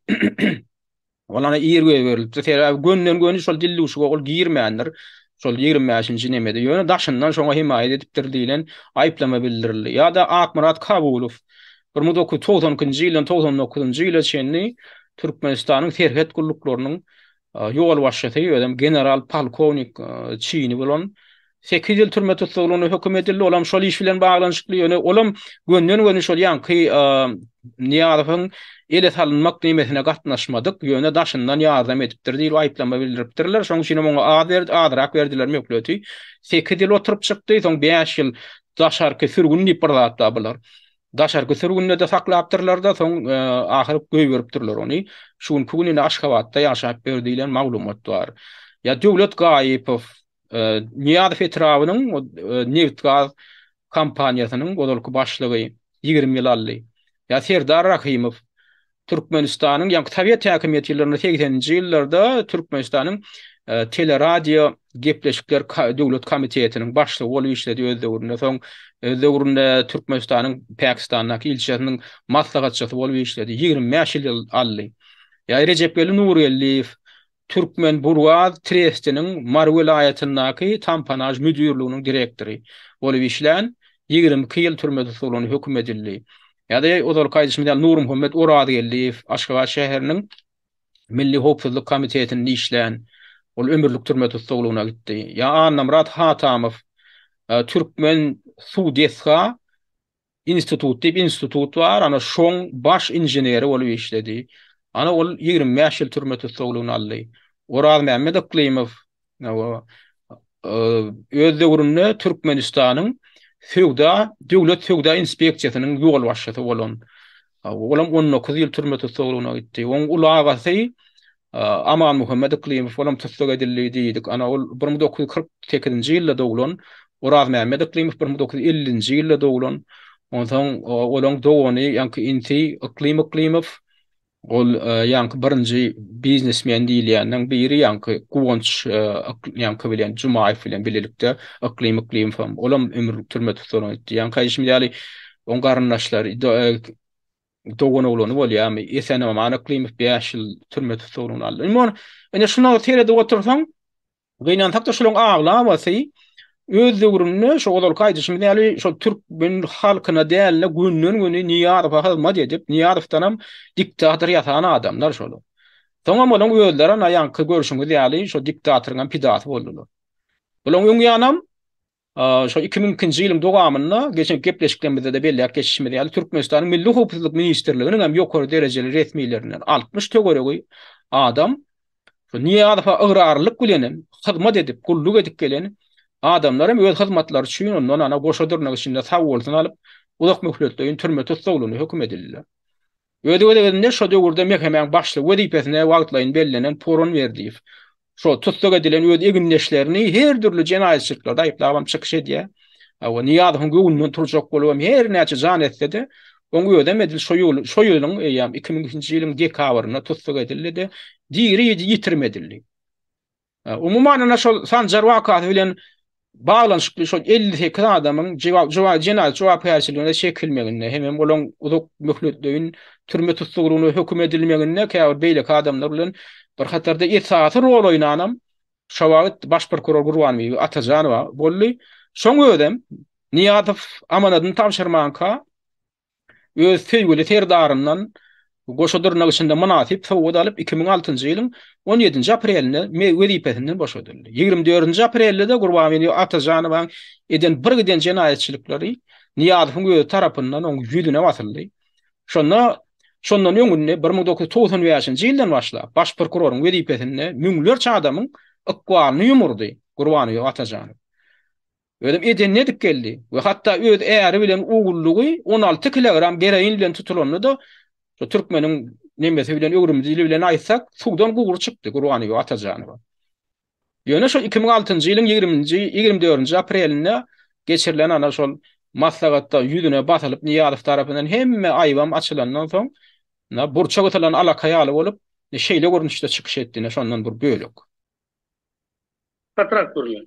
Ol ana ir goýberilipdir. Sebäbi gönden-göni şol dildüwşüge ol girmändir. Şol 25-nji nemede. Ýöne daşyndan şoňa hemaýat edipdir diýlen aýyplama bildirildi. Ýa-da Akmyrat Kabulow 1992-nji ýyldan 99-njy ýyla çenli Türkmenistanyň serhet gulluklarynyň ýolbaşçysy, özem general polkownik çini bolan 8 ýyl türme tussaglygyna höküm edildi. Olam şol iş bilen baglanyşykly, ýöne olam gönden-göni şol ýaňky Nyýazowyň ele salynmak nemesine gatnaşmadyk, ýöne daşyndan ýardam edipdir diýip aýyplama bildiripdirler. Şonuň üçin hem oňa az berdi, azrak berdiler möhleti. 8 ýyl oturyp çykdy, soň 5 ýyl daşarky sürgün diýip bir zat bar bular. Daşarky sürgünde-de saklapdyrlar-da, soň ahyry goýberipdirler ony. Şu günki gün indi Aşgabatda ýaşap ýör diýlen maglumat bar. Ýa Döwlet Gaýypow, Nyýazow etrabynyň nebit-gaz kompaniýasynyň ozalky başlygy 20 ýyl aldy. Ýa Serdar Rahymow, Türkmenistanyň ýaňky sowet häkimiýeti ýyllarynda segseninji ýyllarda Türkmenistanyň teleradio gepleşikler döwlet komitetiniň başlygy bolup işledi öz döwründe. Soň öz döwründe Türkmenistanyň Pakistandaky ilçisiniň maslahatçysy bolup işledi. 25 ýyl aldy. Ýa Rejepgeldi Nurgeldiýew Türkmenburgaz trestiniň Mary welaýatyndaky tamponaž müdirliginiň direktory bolup işlän, 22 ýyl türme tussaglygyna höküm edildi. Ýa-da ozalky aýdyşymyz ýaly Nurmuhammet Orazgeldiýew Aşgabat şäheriniň Milli howpsuzlyk komitetinde işlän, ol ömürlik türme tussaglygyna gitdi. Ýa Annamyrat Hatamow Türkmen suw desga Institut diýip institut bar, ana şoň baş inženeri bolup işledi. Ana ol 25 ýyl türme tussaglygyny aldy. Orazmämmet Yklymow öz döwründe Türkmenistanyň söwda döwlet söwda inspeksiýasynyň ýolbaşçysy bolan. Olam 19 ýyl türme tussaglygyna gitdi. Oň uly agasy Amanmuhammet Yklymow olam tussag edildi diýdik. Ana ol 1948-nji ýylda doglan. Orazmämmet Yklymow 1950-nji ýylda doglan. Onsoň olaň dogany, ýaňky inisi Yklym Yklymow ol ýaňky birinji biznesmen diýilýäniň biri, ýaňky Guwanç ýaňky bilen Jumaýew bilen bilelikde Yklym Yklymow hem olam ömürlik türme tussaglygyna gitdi. Ýaňky aýdyşym ýaly oň garyndaşlary doganoglany bolýarmy? Esenaman Yklymow 5 ýyl türme tussaglygyny aldy. Indi ony ine şuna seredip otursaň, gynansak-da şolaryň aglabasy öz döwründe şo ozalky aýdyşymyz ýaly şol türkmen halkyna däl-de gönden-göni Nyýazowa hyzmat edip, Nyýazowdanam diktator ýasan adamlar şolar. Soňam olaryň özleri ana ýaňky görşüňiz ýaly şo diktatoryňam pidasy boldular. Bularyň öň ýanam Şo 2002-nji ýylyň dowamynda geçen gepleşiklerimizde-de belläp geçişimiz ýaly, Türkmenistanyň Milli howpsuzlyk ministrliginiň hem ýokary derejeli resmilerinden 60 töweregi adam. Şu Nyýazowa ygrarlylyk bilenem hyzmat edip, gulluk edip gelen adamlar hem öz hyzmatlary üçin ondan ana goşa dyrnak içinde sag bolsun alyp, uzak möhletleýin türme tussaglygyna höküm edildiler. Öz gezeginde şo döwürde MHM-niň başlygy wezipesine wagtlaýyn bellenen Poron Berdiýew şo tussag edilen öz egindeşlerini her dürli jenaýatçylyklarda aýyplabam çykyş edýär. Hawa, Nyýazowyň göwnünden turjak bolubam her näçe jan etse-de, oň özem edil şo ýyl, şo ýylyň eýýäm 2002-nji ýylyň dekabrynda tussag edildi-de, diri ýitirim edildi. Umuman ine şol Sanjar wakasy bilen baglanyşykly şol 58 adamyň jenaýat jogapkärçiligine çekilmeginde hemem olaryň uzak möhletleýin türme tussaglygyna höküm edilmeginde käbir beýleki adamlar bilen bir hatarda esasy rol oýnanam şo wagt baş prokuror Gurbanbibi Atajanowa boldy. Şoň özem Nyýazow amanadyny tabşyrmanka öz söýgüli serdaryndan goşa dyrnak içinde mynasyp sowgat alyp, 2006-njy ýylyň on ýedinji aprelinde wezipesinden boşadyldy. Ýigrimi dördünji aprelde-de Gurbangeldi Atajanowyň eden birgiden jenaýatçylyklary Nyýazowyň özi tarapyndan oň ýüzüne basyldy. Şonda, şondan öňünde 1995-nji ýyldan başlap baş prokuroryň wezipesinde müňlerçe adamyň ykbalyny ýumurdy Gurbangeldi Atajanow. Özem edenini edip geldi we hatda öz äri bilen ogullygy 16 kilogram geroin bilen tutulanda-da, şu türkmeniň nemesi bilen, öwrüm dili bilen aýtsak, suwdan gury çykdy Gurbanbibi Atajanowa. Ýöne şol 2006-njy ýylyň ýigriminji, 24-nji aprelinde geçirilen ana şol maslahatda ýüzüne basylyp Nyýazow tarapyndan hemme aýybam açylandan soň, na burça gysylan alaka ýaly bolup, şeýle görnüşde çykyş etdi, ine şondan bir bölek. Patrak gürle.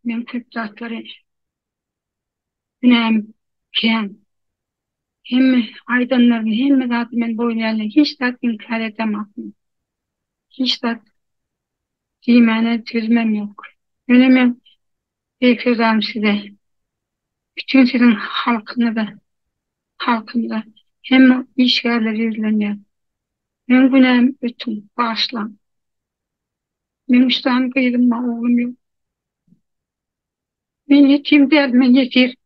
Men köp zatlary günäm kän. Hemme aýdanlaryny hemme zady men boýun alýan. Hiç zat inkär edemok men. Hiç zat diýmäne sözümem ýok. Ýöne men beýik Serdarym size, bütin siziň halkyňyza, halkymyza, hemme işgärlere ýüzlenýän. Meň günämi ötüň, bagyşlaň. Meň üç sany gyzym bar, oglum ýok. Men ýetim däl, men ýesir.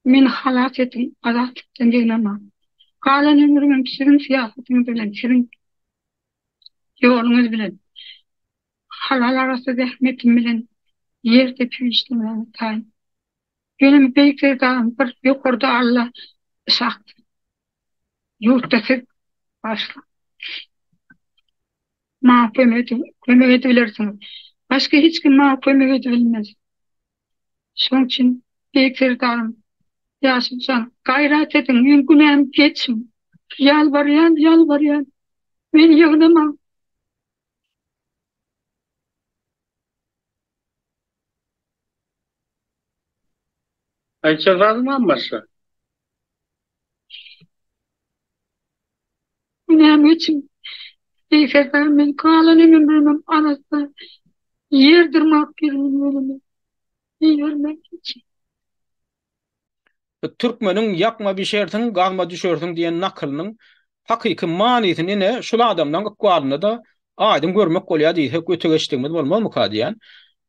Meni halas ediň, azatlykdan ýygnamaň. Galan ömrümem siziň syýasatyňyz bilen, siziň ýoluňyz bilen, halal arassa zähmetim bilen ýer depip işlemäge taýyn. Ýöne Beýik Serdarym bir ýokarda Alla yşakdyr. Ýurtda siz başlyk. Maňa kömek edip, kömek edibilersiňiz. Başga hiç kim maňa kömek edibilmez. Şoň üçin Beýik Serdarym, Ýaşuljan, gaýrat ediň, meň günämi geçiň. Ýalbarýan, ýalbarýan. Meni ýygnamaň. Aýtjak zadyň barmy başga? Näme üçin? Beýik Serdar men galan ömrümem arassa ýer dyrmap ýörmen ýöne ibermek üçin. Bu türkmeniň ýakma bişersiň, gazma düşersiň diýen nakylynyň hakyky manysyny ine şul adamlaň ykbalynda-da aýdyň görmek bolýar diýsek öte geçdigimiz bolmazmyka diýýän.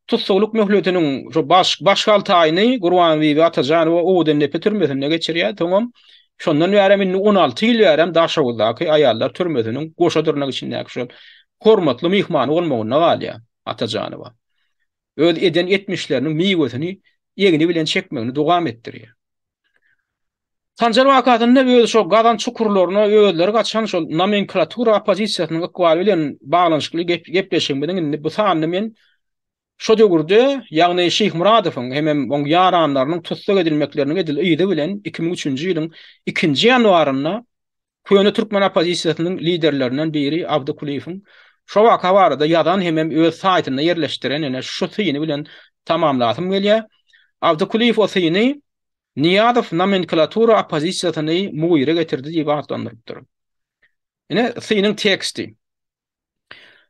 Tussaglyk möhletiniň şo baş baş-alty aýyny Gurbanbibi Atajanowa Owadandepe türmesinde geçirýär. Soňam şondan bärem indi 16 ýyl bärem Daşoguzdaky aýallar türmesiniň goşa dyrnak içindäki şol hormatly myhmany bolmagynda galýar Atajanowa. Öz eden etmişleriniň miwesini egni bilen çekmegini dowam etdirýär. Sanjar wakasynda öz şo gazan çukurlaryna özleri gaçan şol nomenklatura oppozisiýasynyň ykbaly bilen baglanyşykly gepleşigimiziň indi bu sanyny men şo döwürde, ýagny Şyhmyradowyň hemem oň ýaranlarynyň tussag edilmekleriniň edil yzy bilen 2003-nji ýylyň ikinji ýanwarynda köne türkmen oppozisiýasynyň liderlerinden biri Abdy Kulyýewiň şo waka barada ýazan hemem öz saýtynda ýerleşdiren ene şu syny bilen tamamlasym gelýär. Abdy Kulyýew o syny Nyýazow nomenklatura oppozisiýasyny mugyra getirdi diýip atlandyrypdyr. Ine, synyň teksti.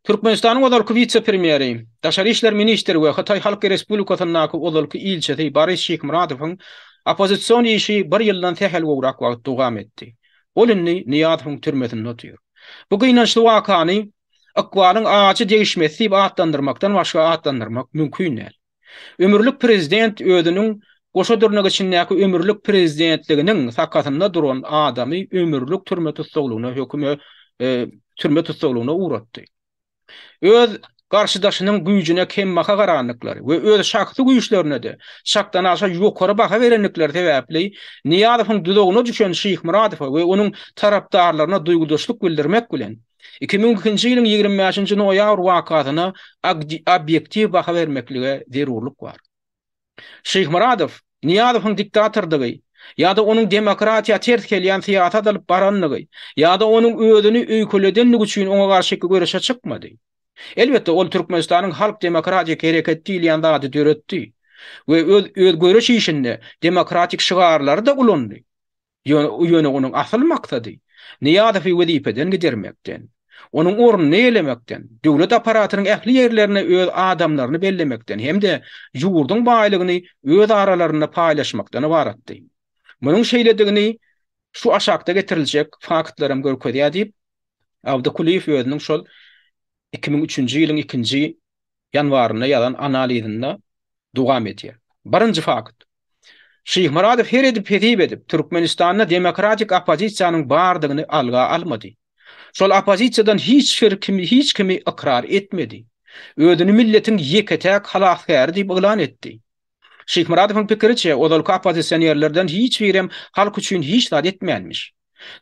Türkmenistanyň ozalky wise-premýeri, daşary işler ministri we Hytaý Halk Respublikasyndaky ozalky ilçisi Boris Şyhmyradowyň oppozision işi bir ýyldan sähel gowrak wagt dowam etdi. Ol indi Nyýazowyň türmesinde otyr. Bu gynançly wakany ykbalyň ajy degişmesi diýip atlandyrmakdan başga atlandyrmak mümkin däl. Ömürlik prezident özüniň goşa dyrnak içindäki ömürlik prezidentliginiň sakasynda duran adamy ömürlik türme tussaglygyna höküme. türme tussaglygyna ugratdy. Öz garşydaşynyň güýjüne kembaha garandyklary we öz şahsy güýçlerine-de çakdanaşa ýokary baha berendikleri sebäpli Nyýazowyň duzagyna düşen Şyhmyradowa we onuň tarapdarlaryna duýgudaşlyk bildirmek bilen, 2002-nji ýylyň 25-nji noýabr wakasyna obýektiw baha bermeklige zerurlyk bar. Şyhmyradow Nyýazowyň diktatordygy ýa-da onuň demokratiýa ters gelýän syýasat alyp barandygy ýa-da onuň özüni öýkeledendigi üçin oňa garşy göreşe çykmady. Elbetde, ol Türkmenistanyň Halk demokratik hereketi diýilýän zady döretdi we öz öz göreş işinde demokratik şygarlary-da ulandy. Ýöne onuň asyl maksady Nyýazowy wezipeden gidermekden, onuň ornuny eýelemekden, döwlet apparatynyň ähli ýerlerine öz adamlaryny bellemekden hem-de ýurduň baýlygyny öz aralarynda paýlaşmakdan ybaratdy. Munuň şeýledigini şu aşakda getiriljek faktlaram görkezýär diýip, Abdy Kulyýew özüniň şol 2003-nji ýylyň ikinji ýanwarynda ýazan analizinde dowam edýär. Birinji fakt. Şyhmyradow her edip-hesip edip, Türkmenistanda demokratik oppozisiýanyň bardygyny alga almady. Şol oppozisiýadan hiç bir kimi hiç kimi ykrar etmedi. Özüni milletiň ýeke-täk halasgäri diýip yglan etdi. Şyhmyradowyň pikiriçe, ozalky oppozisionerlerden hiç birem halk üçin hiç zat etmänmiş.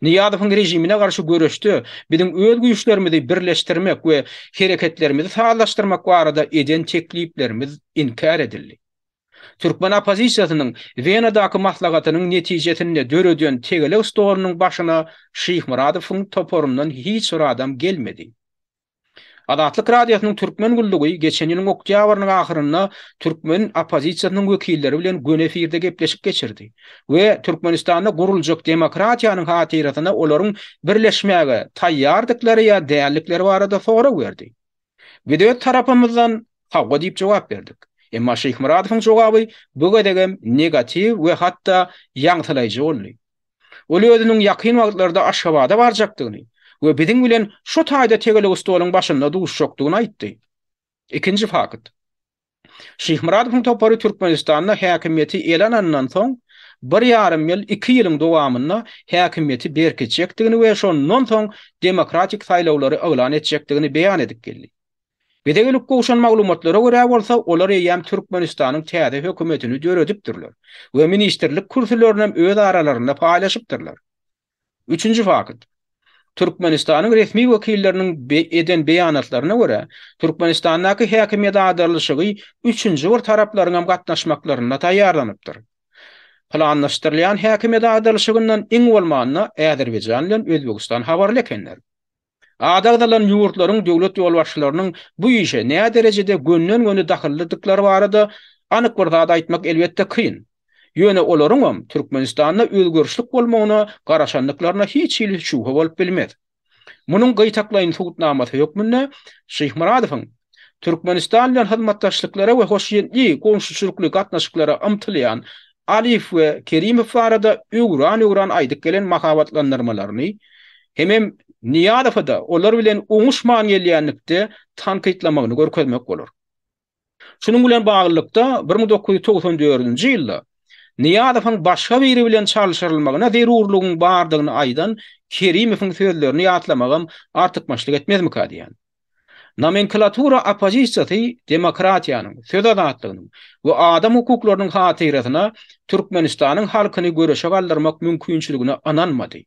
Nyýazowyň režimine garşy göreşde biziň öz güýçlerimizi birleşdirmek we hereketlerimizi sazlaşdyrmak barada eden tekliplerimiz inkär edildi. Türkmen oppozisiýasynyň Wenadaky maslahatynyň netijesinde döreden tegelek stolunyň başyna Şyhmyradowyň toparyndan hiç bir adam gelmedi. Azatlyk Radiosynyň Türkmen gullugy geçen ýylyň oktýabrynyň ahyrynda türkmen oppozisiýasynyň wekilleri bilen göni efirde gepleşik geçirdi we Türkmenistanda guruljak demokratiýanyň hatyrasyna olaryň birleşmäge taýýardyklary ýa däldikleri barada sorag berdi. Biz öz tarapymyzdan hawa diýip jogap berdik. Emma Şyhmyradowyň jogaby bu gezegem negatiw we hatda ýaňsylaýjy boldy. Ol özüniň ýakyn wagtlarda Aşgabada barjakdygyny we biziň bilen şo taýda tegelek stoluň başynda duşjakdygyny aýtdy. Ikinji fakt. Şyhmyradowyň topary Türkmenistanda häkimiýeti ele alanyndan soň bir ýarym ýyl, iki ýylyň dowamynda häkimiýeti berkitjekdigini we şondan soň demokratik saýlawlary yglan etjekdigini beýan edip geldi. Bize gelip gowşan maglumatlara görä bolsa, olar eýýäm Türkmenistanyň täze hökümetini döredipdirler we ministrlik kürsülerinem öz aralarynda paýlaşypdyrlar. Üçünji fakt. Türkmenistanyň resmi wekilleriniň eden beýanatlaryna görä, Türkmenistandaky häkimiýet agdarylyşygy üçünji bir taraplaryňam gatnaşmaklarynda taýýarlanypdyr. Planlaşdyrylýan häkimiýet agdarylyşygyndan iň bolmanda Azerbaýjan bilen Özbegistan habarly ekenler. Ady agzalan ýurtlaryň döwlet ýolbaşçylarynyň bu işe näderejede gönden-göni dahyllydyklary barada anyk bir zat aýtmak elbetde kyn. Ýöne olaryňam Türkmenistanda özgerişlik bolmagyna garaşandyklaryna hiç hili şübhe bolup bilmez. Munuň gytaklaýyn subutnamasy hökmünde Şyhmyradowyň Türkmenistan bilen hyzmatdaşlyklara we hoşniýetli goňşuçylykly gatnaşyklara ymtylýan Aliýew we Kerimow barada öwran-öwran aýdyp gelen mahabatlandyrmalaryny hemem Nyýazowy-da olar bilen oňuşman gelýänlikde tankytlamagyny görkezmek bolar. Şunuň bilen baglylykda, 1994-nji ýylda Nyýazowyň başga biri bilen çalşyrylmagyna zerurlygyň bardygyny aýdan Kerimowyň sözlerini ýatlamagam artykmaçlyk etmezmika diýýän. Nomenklatura oppozisiýasy demokratiýanyň, söz azatlygynyň we adam hukuklarynyň hatyrasyna Türkmenistanyň halkyny göreşe galdyrmak mümkinçiligine ynanmady.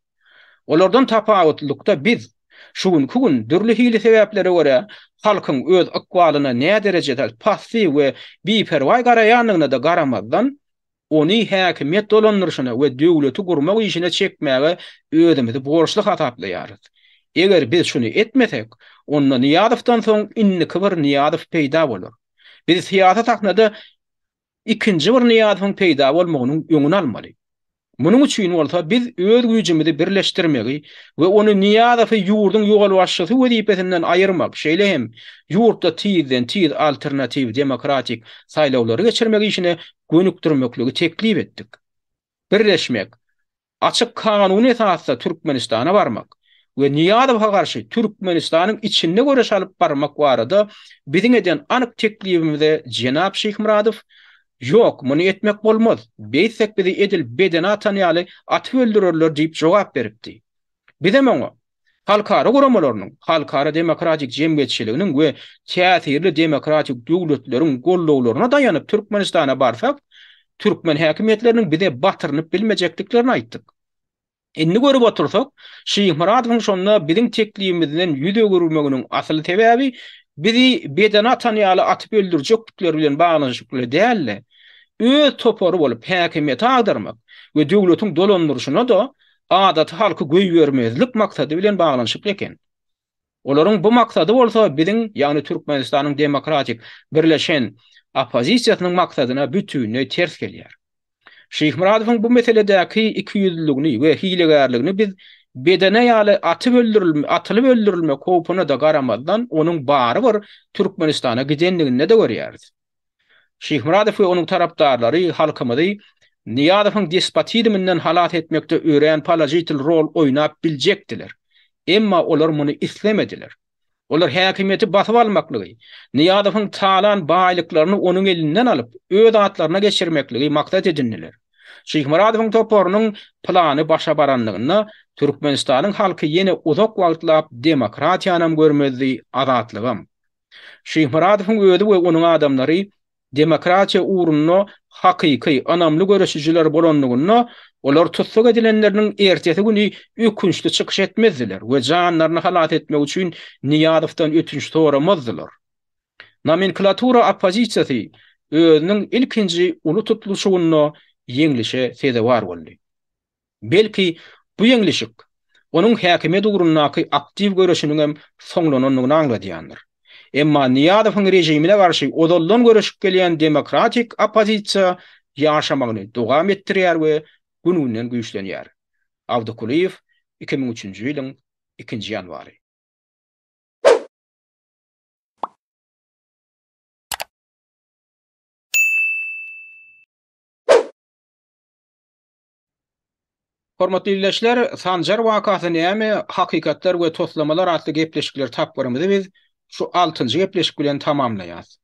Olardan tapawutlylykda biz, şu günki gün dürli hili sebäplere görä halkyň öz ykbalyna näderejede passiw we biperwaý garaýandygyna-da garamazdan, ony häkimiýet dolandyryşyna we döwleti gurmak işine çekmäge özümizi borçly hasaplaýarys. Eger biz şuny etmesek, onda Nyýazowdan soň indiki bir Nyýazow peýda bolar. Biz syýasy sahnada ikinji bir Nyýazowyň peýda bolmagynyň öňüni almaly. Munuň üçin bolsa biz öz güýjümizi birleşdirmegi we ony Nyýazowy ýurduň ýolbaşçysy wezipesinden aýyrmak, şeýle hem ýurtda tizden-tiz alternatiw demokratik saýlawlary geçirmek işine gönükdirmekligi teklip etdik. Birleşmek, açyk kanuny esasda Türkmenistana barmak we Nyýazowa garşy Türkmenistanyň içinde göreş alyp barmak barada biziň eden anyk teklibimize jenap Şyhmyradow Ýok, muny etmek bolmaz. Beýtsek bizi edil bedene atan ýaly atyp öldürerler diýip jogap beripdi. Bizem oňa. Halkara guramalarynyň, halkara demokratik jemgyýetçiliginiň we täsirli demokratik döwletleriň goldawlaryna daýanyp Türkmenistana barsak, türkmen häkimiýetleriniň bize batyrynyp bilmejekdiklerini aýtdyk. Indi görüp otursak, Şyhmyradowyň şonda biziň teklibimizden ýüz öwürmeginiň asyl sebäbi bizi bedene atan ýaly atyp öldürjekdikleri bilen baglanyşykly däl-de, öz topary bolup häkimiýeti agdarmak we döwletiň dolandyryşyna-da adaty halky goýbermezlik maksady bilen baglanyşykly eken. Olaryň bu maksady bolsa biziň, ýagny Türkmenistanyň demokratik birleşen oppozisiýasynyň maksadyna bütinleý ters gelýär. Şyhmyradowyň bu meseledäki ikiýüzlüligini we hilegärligini biz bedene ýaly atyp öldürilme, atylyp öldürilmek howpuna-da garamazdan, onuň barybir Türkmenistana gidenliginde-de görýäris. Şyhmyradow we onuň tarapdarlary halkymyzy Nyýazowyň despotizminden halas etmekde örän položitel rol oýnap biljekdiler. Emma olar muny islemediler. Olar häkimiýeti basyp almaklygy, Nyýazowyň talan baýlyklaryny onuň elinden alyp, öz atlaryna geçirmekligi maksat edindiler. Şyhmyradowyň toparynyň plany başa baranlygynda Türkmenistanyň halky ýene uzak wagtlap demokratiýanam görmezdi, azatlygam. Şyhmyradowyň özi we onuň adamlary demokratiýa ugrunda hakyky, ynamly göreşijiler bolanlygynda, olar tussag edilenleriniň ertesi güni ökünçli çykyş etmezdiler we janlaryny halas etmek üçin Nyýazowdan ötünç soramazdylar. Nomenklatura oppozisiýasy özüniň ilkinji uly tutluşygynda ýeňlişe sezewar boldy. Belki, bu ýeňlişik onuň häkimiýet ugrundaky aktiw göreşiniňem soňlanandygyny aňladýandyr. Emma Nyýazowyň režimine garşy ozaldan göreşip gelýän demokratik oppozisiýa ýaşamagyny dowam etdirýär we gün-günden güýçlenýär. Abdy Kulyýew, 2003-nji ýylyň ikinji ýanwary. Hormatly ildeşler, Sanjar wakasy näme, hakykatlar we toslamalar atly gepleşikler tapgyrymyzy biz şu altynjy gepleşik bilen tamamlaýas.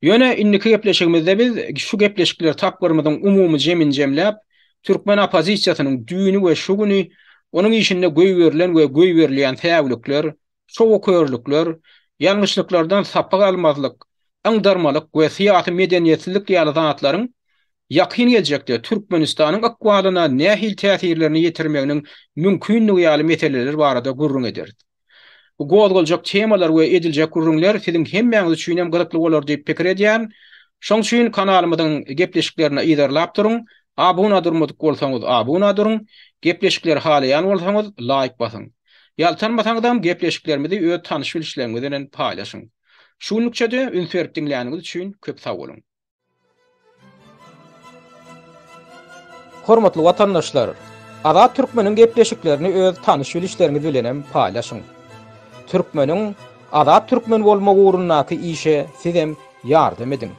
Ýöne indiki gepleşigimizde biz şu gepleşikler tapgyrymyzyň umumy jemini jemläp, türkmen oppozisiýasynyň düýni we şu güni, onuň işinde goýberilen we goýberilýän säwlikler, şowakörlükler, ýalňyşlyklardan sapak almazlyk, yňdarmalyk we syýasy medeniýetsizlik ýaly zatlaryň ýakyn geljekde Türkmenistanyň ykbalyna nähili täsirlerini ýetirmeginiň mümkinligi ýaly meseleler barada gürrüň ederis. Bu gozgaljak temalar we ediljek gürrüňler siziň hemmäňiz üçin hem gyzykly bolar diýip pikir edýän. Şoň üçin kanalymyzyň gepleşiklerini yzarlap duruň. Abuna durmadyk bolsaňyz abuna duruň. Gepleşikleri halaýan bolsaňyz laýk basyň. Ýaltanmasaňyzam gepleşiklerimizi öz tanyş-bilişleriňiz bilen paýlaşyň. Şu günlükçe-de üns berip diňläniňiz üçin köp sag boluň. Hormatly watandaşlar! Azat Türkmeniň gepleşiklerini öz tanyş-bilişleriňiz bilenem paýlaşyň. Türkmeniň azat türkmen bolmagy ugrundaky işe sizem ýardam ediň.